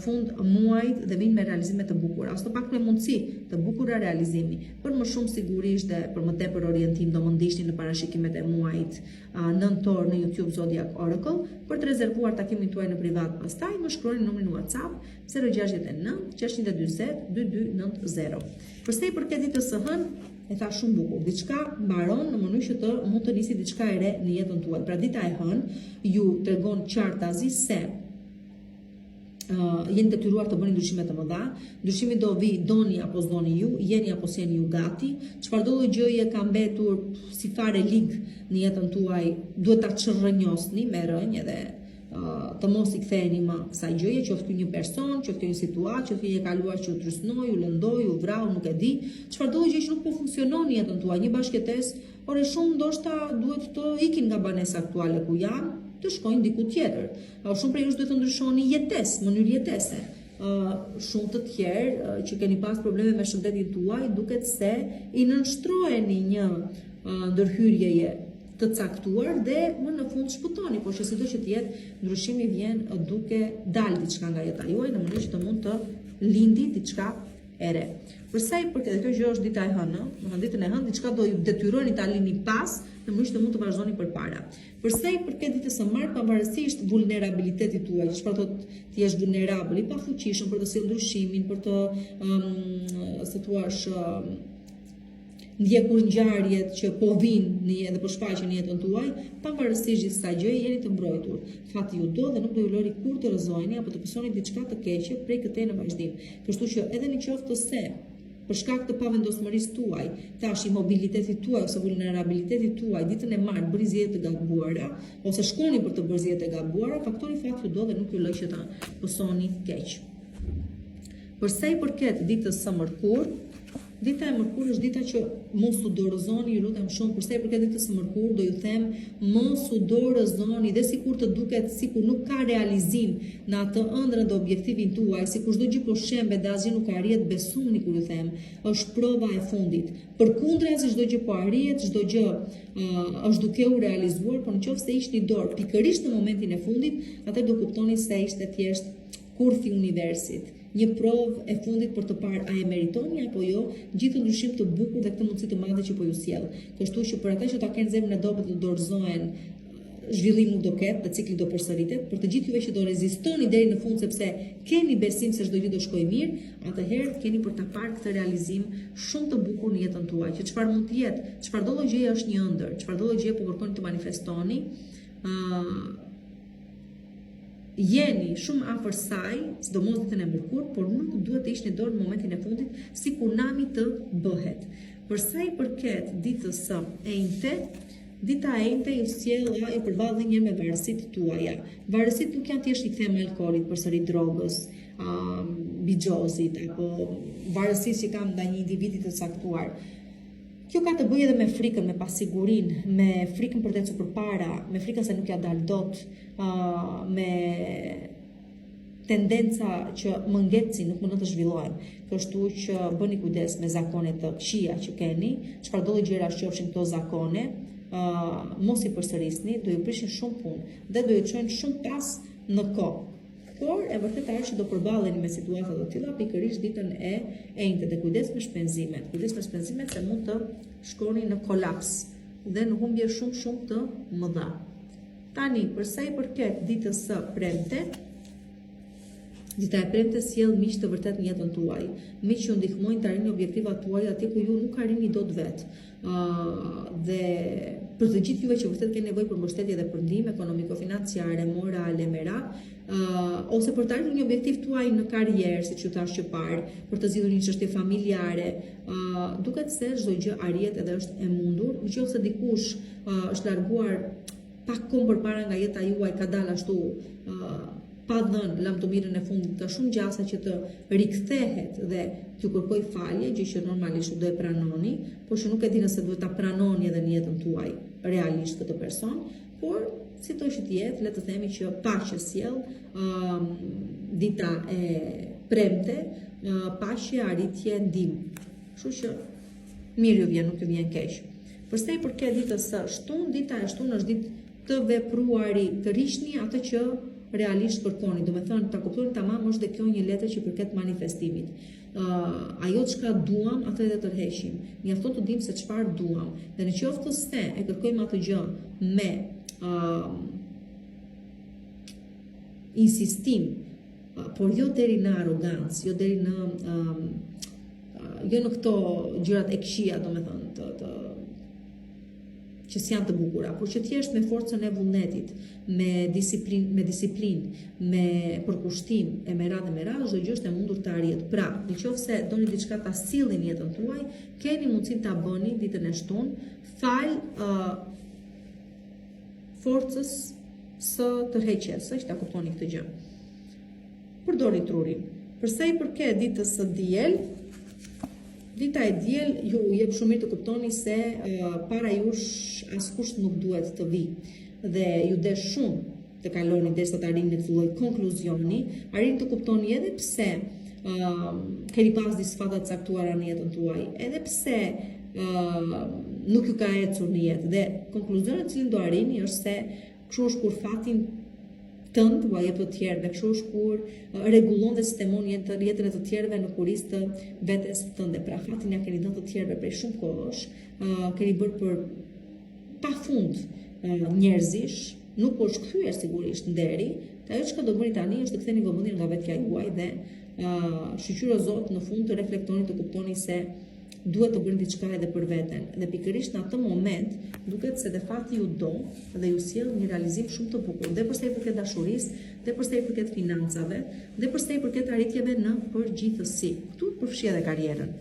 fund muajit dhe vijnë me realizime të bukura, ose të paktën me mundësi të bukura realizimi. Për më shumë sigurisht dhe për më tepër orientim do më ndiqni në parashikimet e muajit nëntor në YouTube Zodiac Oracle, për të rezervuar takimin tuaj në privat pastaj më shkruani në numrin WhatsApp 069 640 2290. Për sa i përket ditës së hënë, e tha shumë bukur, diçka mbaron në mënyrë që të mund të nisi diçka e re në jetën tuaj. Pra dita e hënë ju tregon qartazi se uh, jeni detyruar të bëni ndryshime të mëdha. Ndryshimi do vi, doni apo s'doni ju, jeni apo s'jeni ju gati. Çfarëdo lloj gjëje ka mbetur si farë e ligë në jetën tuaj, duhet ta çrrënjosni me rrënjë edhe të mos i ktheheni më kësaj gjëje, qoftë ky një person, qoftë kjo një situatë, qoftë një e kaluar që ju trysnoi, ju lëndoi, ju vrau, nuk e di, çfarëdo gjë që nuk po funksionon në jetën tuaj, një bashkëjetesë, ore shumë ndoshta duhet të ikin nga banesa aktuale ku janë, të shkojnë diku tjetër. Shumë prej jush duhet të ndryshoni jetesë, mënyrë jetese. Shumë të tjerë që keni pas probleme me shëndetin tuaj, duket se i nënshtroheni një ndërhyrjeje të caktuar dhe më në fund shpëtoni, por që sido që të jetë, ndryshimi vjen duke dalë diçka nga jeta juaj në mënyrë që të mund të lindi diçka e re. Për sa i përket, kjo gjë është dita e hënë, në ditën e hënë diçka do ju detyroni ta lini pas në mënyrë që të mund të vazhdoni përpara. Për sa i përket ditës së martë, pavarësisht vulnerabilitetit tuaj, që çfarë thotë të jesh vulnerabël, i pafuqishëm për të sjellë ndryshimin, për të, um, si thua, um, ndjekur ngjarjet që po vijnë në jetë dhe po shfaqen në jetën tuaj, pavarësisht gjithë kësaj gjëje jeni të mbrojtur. Fati ju do dhe nuk do ju lëri kurrë të rrëzoheni apo të pësoni diçka të keqe prej këtej në vazhdim. Kështu që edhe në qoftë se Për shkak të pavendosmërisë tuaj, tash imobilitetit tuaj ose vulnerabilitetit tuaj, ditën e martë bëni zgjedhje të gabuara ose shkoni për të bërë zgjedhje të gabuara, faktori fat ju do dhe nuk ju lë që ta pësoni keq. Për sa i përket ditës së mërkurë, dita e mërkurë është dita që mos u dorëzoni, ju lutem shumë, për sa i përket ditës së mërkurë, do ju them mos u dorëzoni dhe sikur të duket sikur nuk ka realizim në atë ëndrrën dhe objektivin tuaj, sikur çdo gjë po shembet dhe asgjë nuk arrihet, besumni kur ju them, është prova e fundit. Përkundrazi çdo gjë po arrihet, çdo gjë uh, është duke u realizuar, por në qoftë se hiqni dorë pikërisht në momentin e fundit, atëherë do kuptoni se ishte thjesht kurthi i universit, një provë e fundit për të parë a e meritoni apo jo gjithë këtë ndryshim të bukur dhe këtë mundësi të madhe që po ju sjell. Kështu që për ata që ta kenë zemrën e dobët të dorëzohen, zhvillim nuk do ketë dhe cikli do përsëritet. Për të gjithë juve që do rezistoni deri në fund sepse keni besim se çdo gjë do shkojë mirë, atëherë keni për ta parë këtë realizim shumë të bukur në jetën tuaj, që çfarë mund të jetë, çfarëdo lloj gjëje është një ëndërr, çfarëdo lloj gjëje po kërkoni të manifestoni, ë uh, jeni shumë afër saj, sidomos ditën e mërkurë, por nuk duhet të hiqni dorë në momentin e fundit, sikur nami të bëhet. Për sa i përket ditës së enjte, dita e enjte ju sjell ju përball edhe një herë me varësitë tuaja. Varësitë nuk janë thjesht i them alkoolit, përsëri drogës, um, bixhozit apo varësisë që kam ndaj një individi të caktuar. Kjo ka të bëjë edhe me frikën, me pasigurinë, me frikën për të ecur përpara, me frikën se nuk ia dal dot, uh, me tendenca që më ngecin, nuk më lënë të zhvillohem. Kështu që bëni kujdes me zakone të këqija që keni, çfarëdo lloj gjërash qofshin këto zakone, uh, mos i përsërisni, do ju prishin shumë punë dhe do ju çojnë shumë pas në kohë. Por e vërteta është që do përballeni me situata të tilla pikërisht ditën e enjte dhe kujdes me shpenzimet. Kujdes me shpenzimet se mund të shkoni në kolaps dhe në humbje shumë shumë të mëdha. Tani, për sa i përket ditës së premte, dita e premte sjell miq të vërtetë në jetën tuaj, miq që ju ndihmojnë të arrini objektivat tuaja atje ku ju nuk arrini dot vetë. Uh, dhe për të gjithë juve që vërtet keni nevojë për mbështetje dhe për ndihmë ekonomiko-financiare, morale, me radhë, uh, ose për të arritur një objektiv tuaj në karrierë, siç ju thashë që parë, për të zgjidhur një çështje familjare, uh, duket se çdo gjë arrihet edhe është e mundur. Në qoftë se dikush uh, është larguar pak kohë përpara nga jeta juaj ka dalë ashtu uh, pa dhënë lamtumirën e fundit, ka shumë gjasa që të rikthehet dhe t'ju kërkojë falje, gjë që normalisht do e pranoni, por që nuk e di nëse duhet ta pranoni edhe në jetën tuaj realisht këtë person, por sido që të jetë, le të themi që paqe sjell um, dita e premte, uh, paqe, arritje, ndihmë. Kështu që mirë ju vjen, nuk ju vjen keq. Për sa i përket ditës së shtunë, dita e shtunë është ditë të vepruari, të rriqni atë që realisht kërkoni. Domethënë, ta kuptoni tamam është dhe kjo një letër që përket manifestimit. Uh, ajo çka duam, atë edhe tërheqim. Mjafton të dimë se çfarë duam. Dhe në qoftë se e kërkojmë atë gjë me uh, insistim, por jo deri në arrogancë, jo deri në uh, jo në këto gjërat e këqija, domethënë, të, të që s'janë të bukura, por që thjesht me forcën e vullnetit, me disiplinë, me disiplinë, me përkushtim e me radhë me radhë, çdo gjë është e mundur të arrihet. Pra, në qoftë se doni diçka ta sillni në jetën tuaj, keni mundësinë ta bëni ditën e shtunë, falë uh, forcës së tërheqjes, që ta kuptoni këtë gjë. Përdorni trurin. Për sa i përket ditës së diel, dita e diel ju jep shumë mirë të kuptoni se uh, para jush askush nuk duhet të vijë dhe ju desh shumë. të kaloni derisa të arrini në këtë lloj konkluzioni, arrini të kuptoni edhe pse uh, keni pas disfata të caktuara në jetën tuaj, edhe pse uh, nuk ju ka ecur në jetë dhe konkluzioni të cilin do arrini është se kështu është kur fatin tënd ua jep të tjerëve, kështu është kur rregullon dhe sistemon jetën jetën e të tjerëve në kurriz të vetes tënde. Pra fatin ja keni dhënë të tjerëve prej shumë kohësh, uh, keni bërë për pafund uh, njerëzish, nuk është kthyer sigurisht nderi, ajo çka do bëni tani është të ktheni vëmendjen nga vetja juaj dhe uh, shyqyr o Zot në fund të reflektoni të kuptoni se duhet të bëni diçka edhe për veten. Dhe pikërisht në atë moment duket se dhe fati ju do dhe ju sjell një realizim shumë të bukur, dhe për sa i përket dashurisë, dhe për sa i përket financave, dhe për sa i përket arritjeve në përgjithësi. Këtu përfshi edhe karrierën.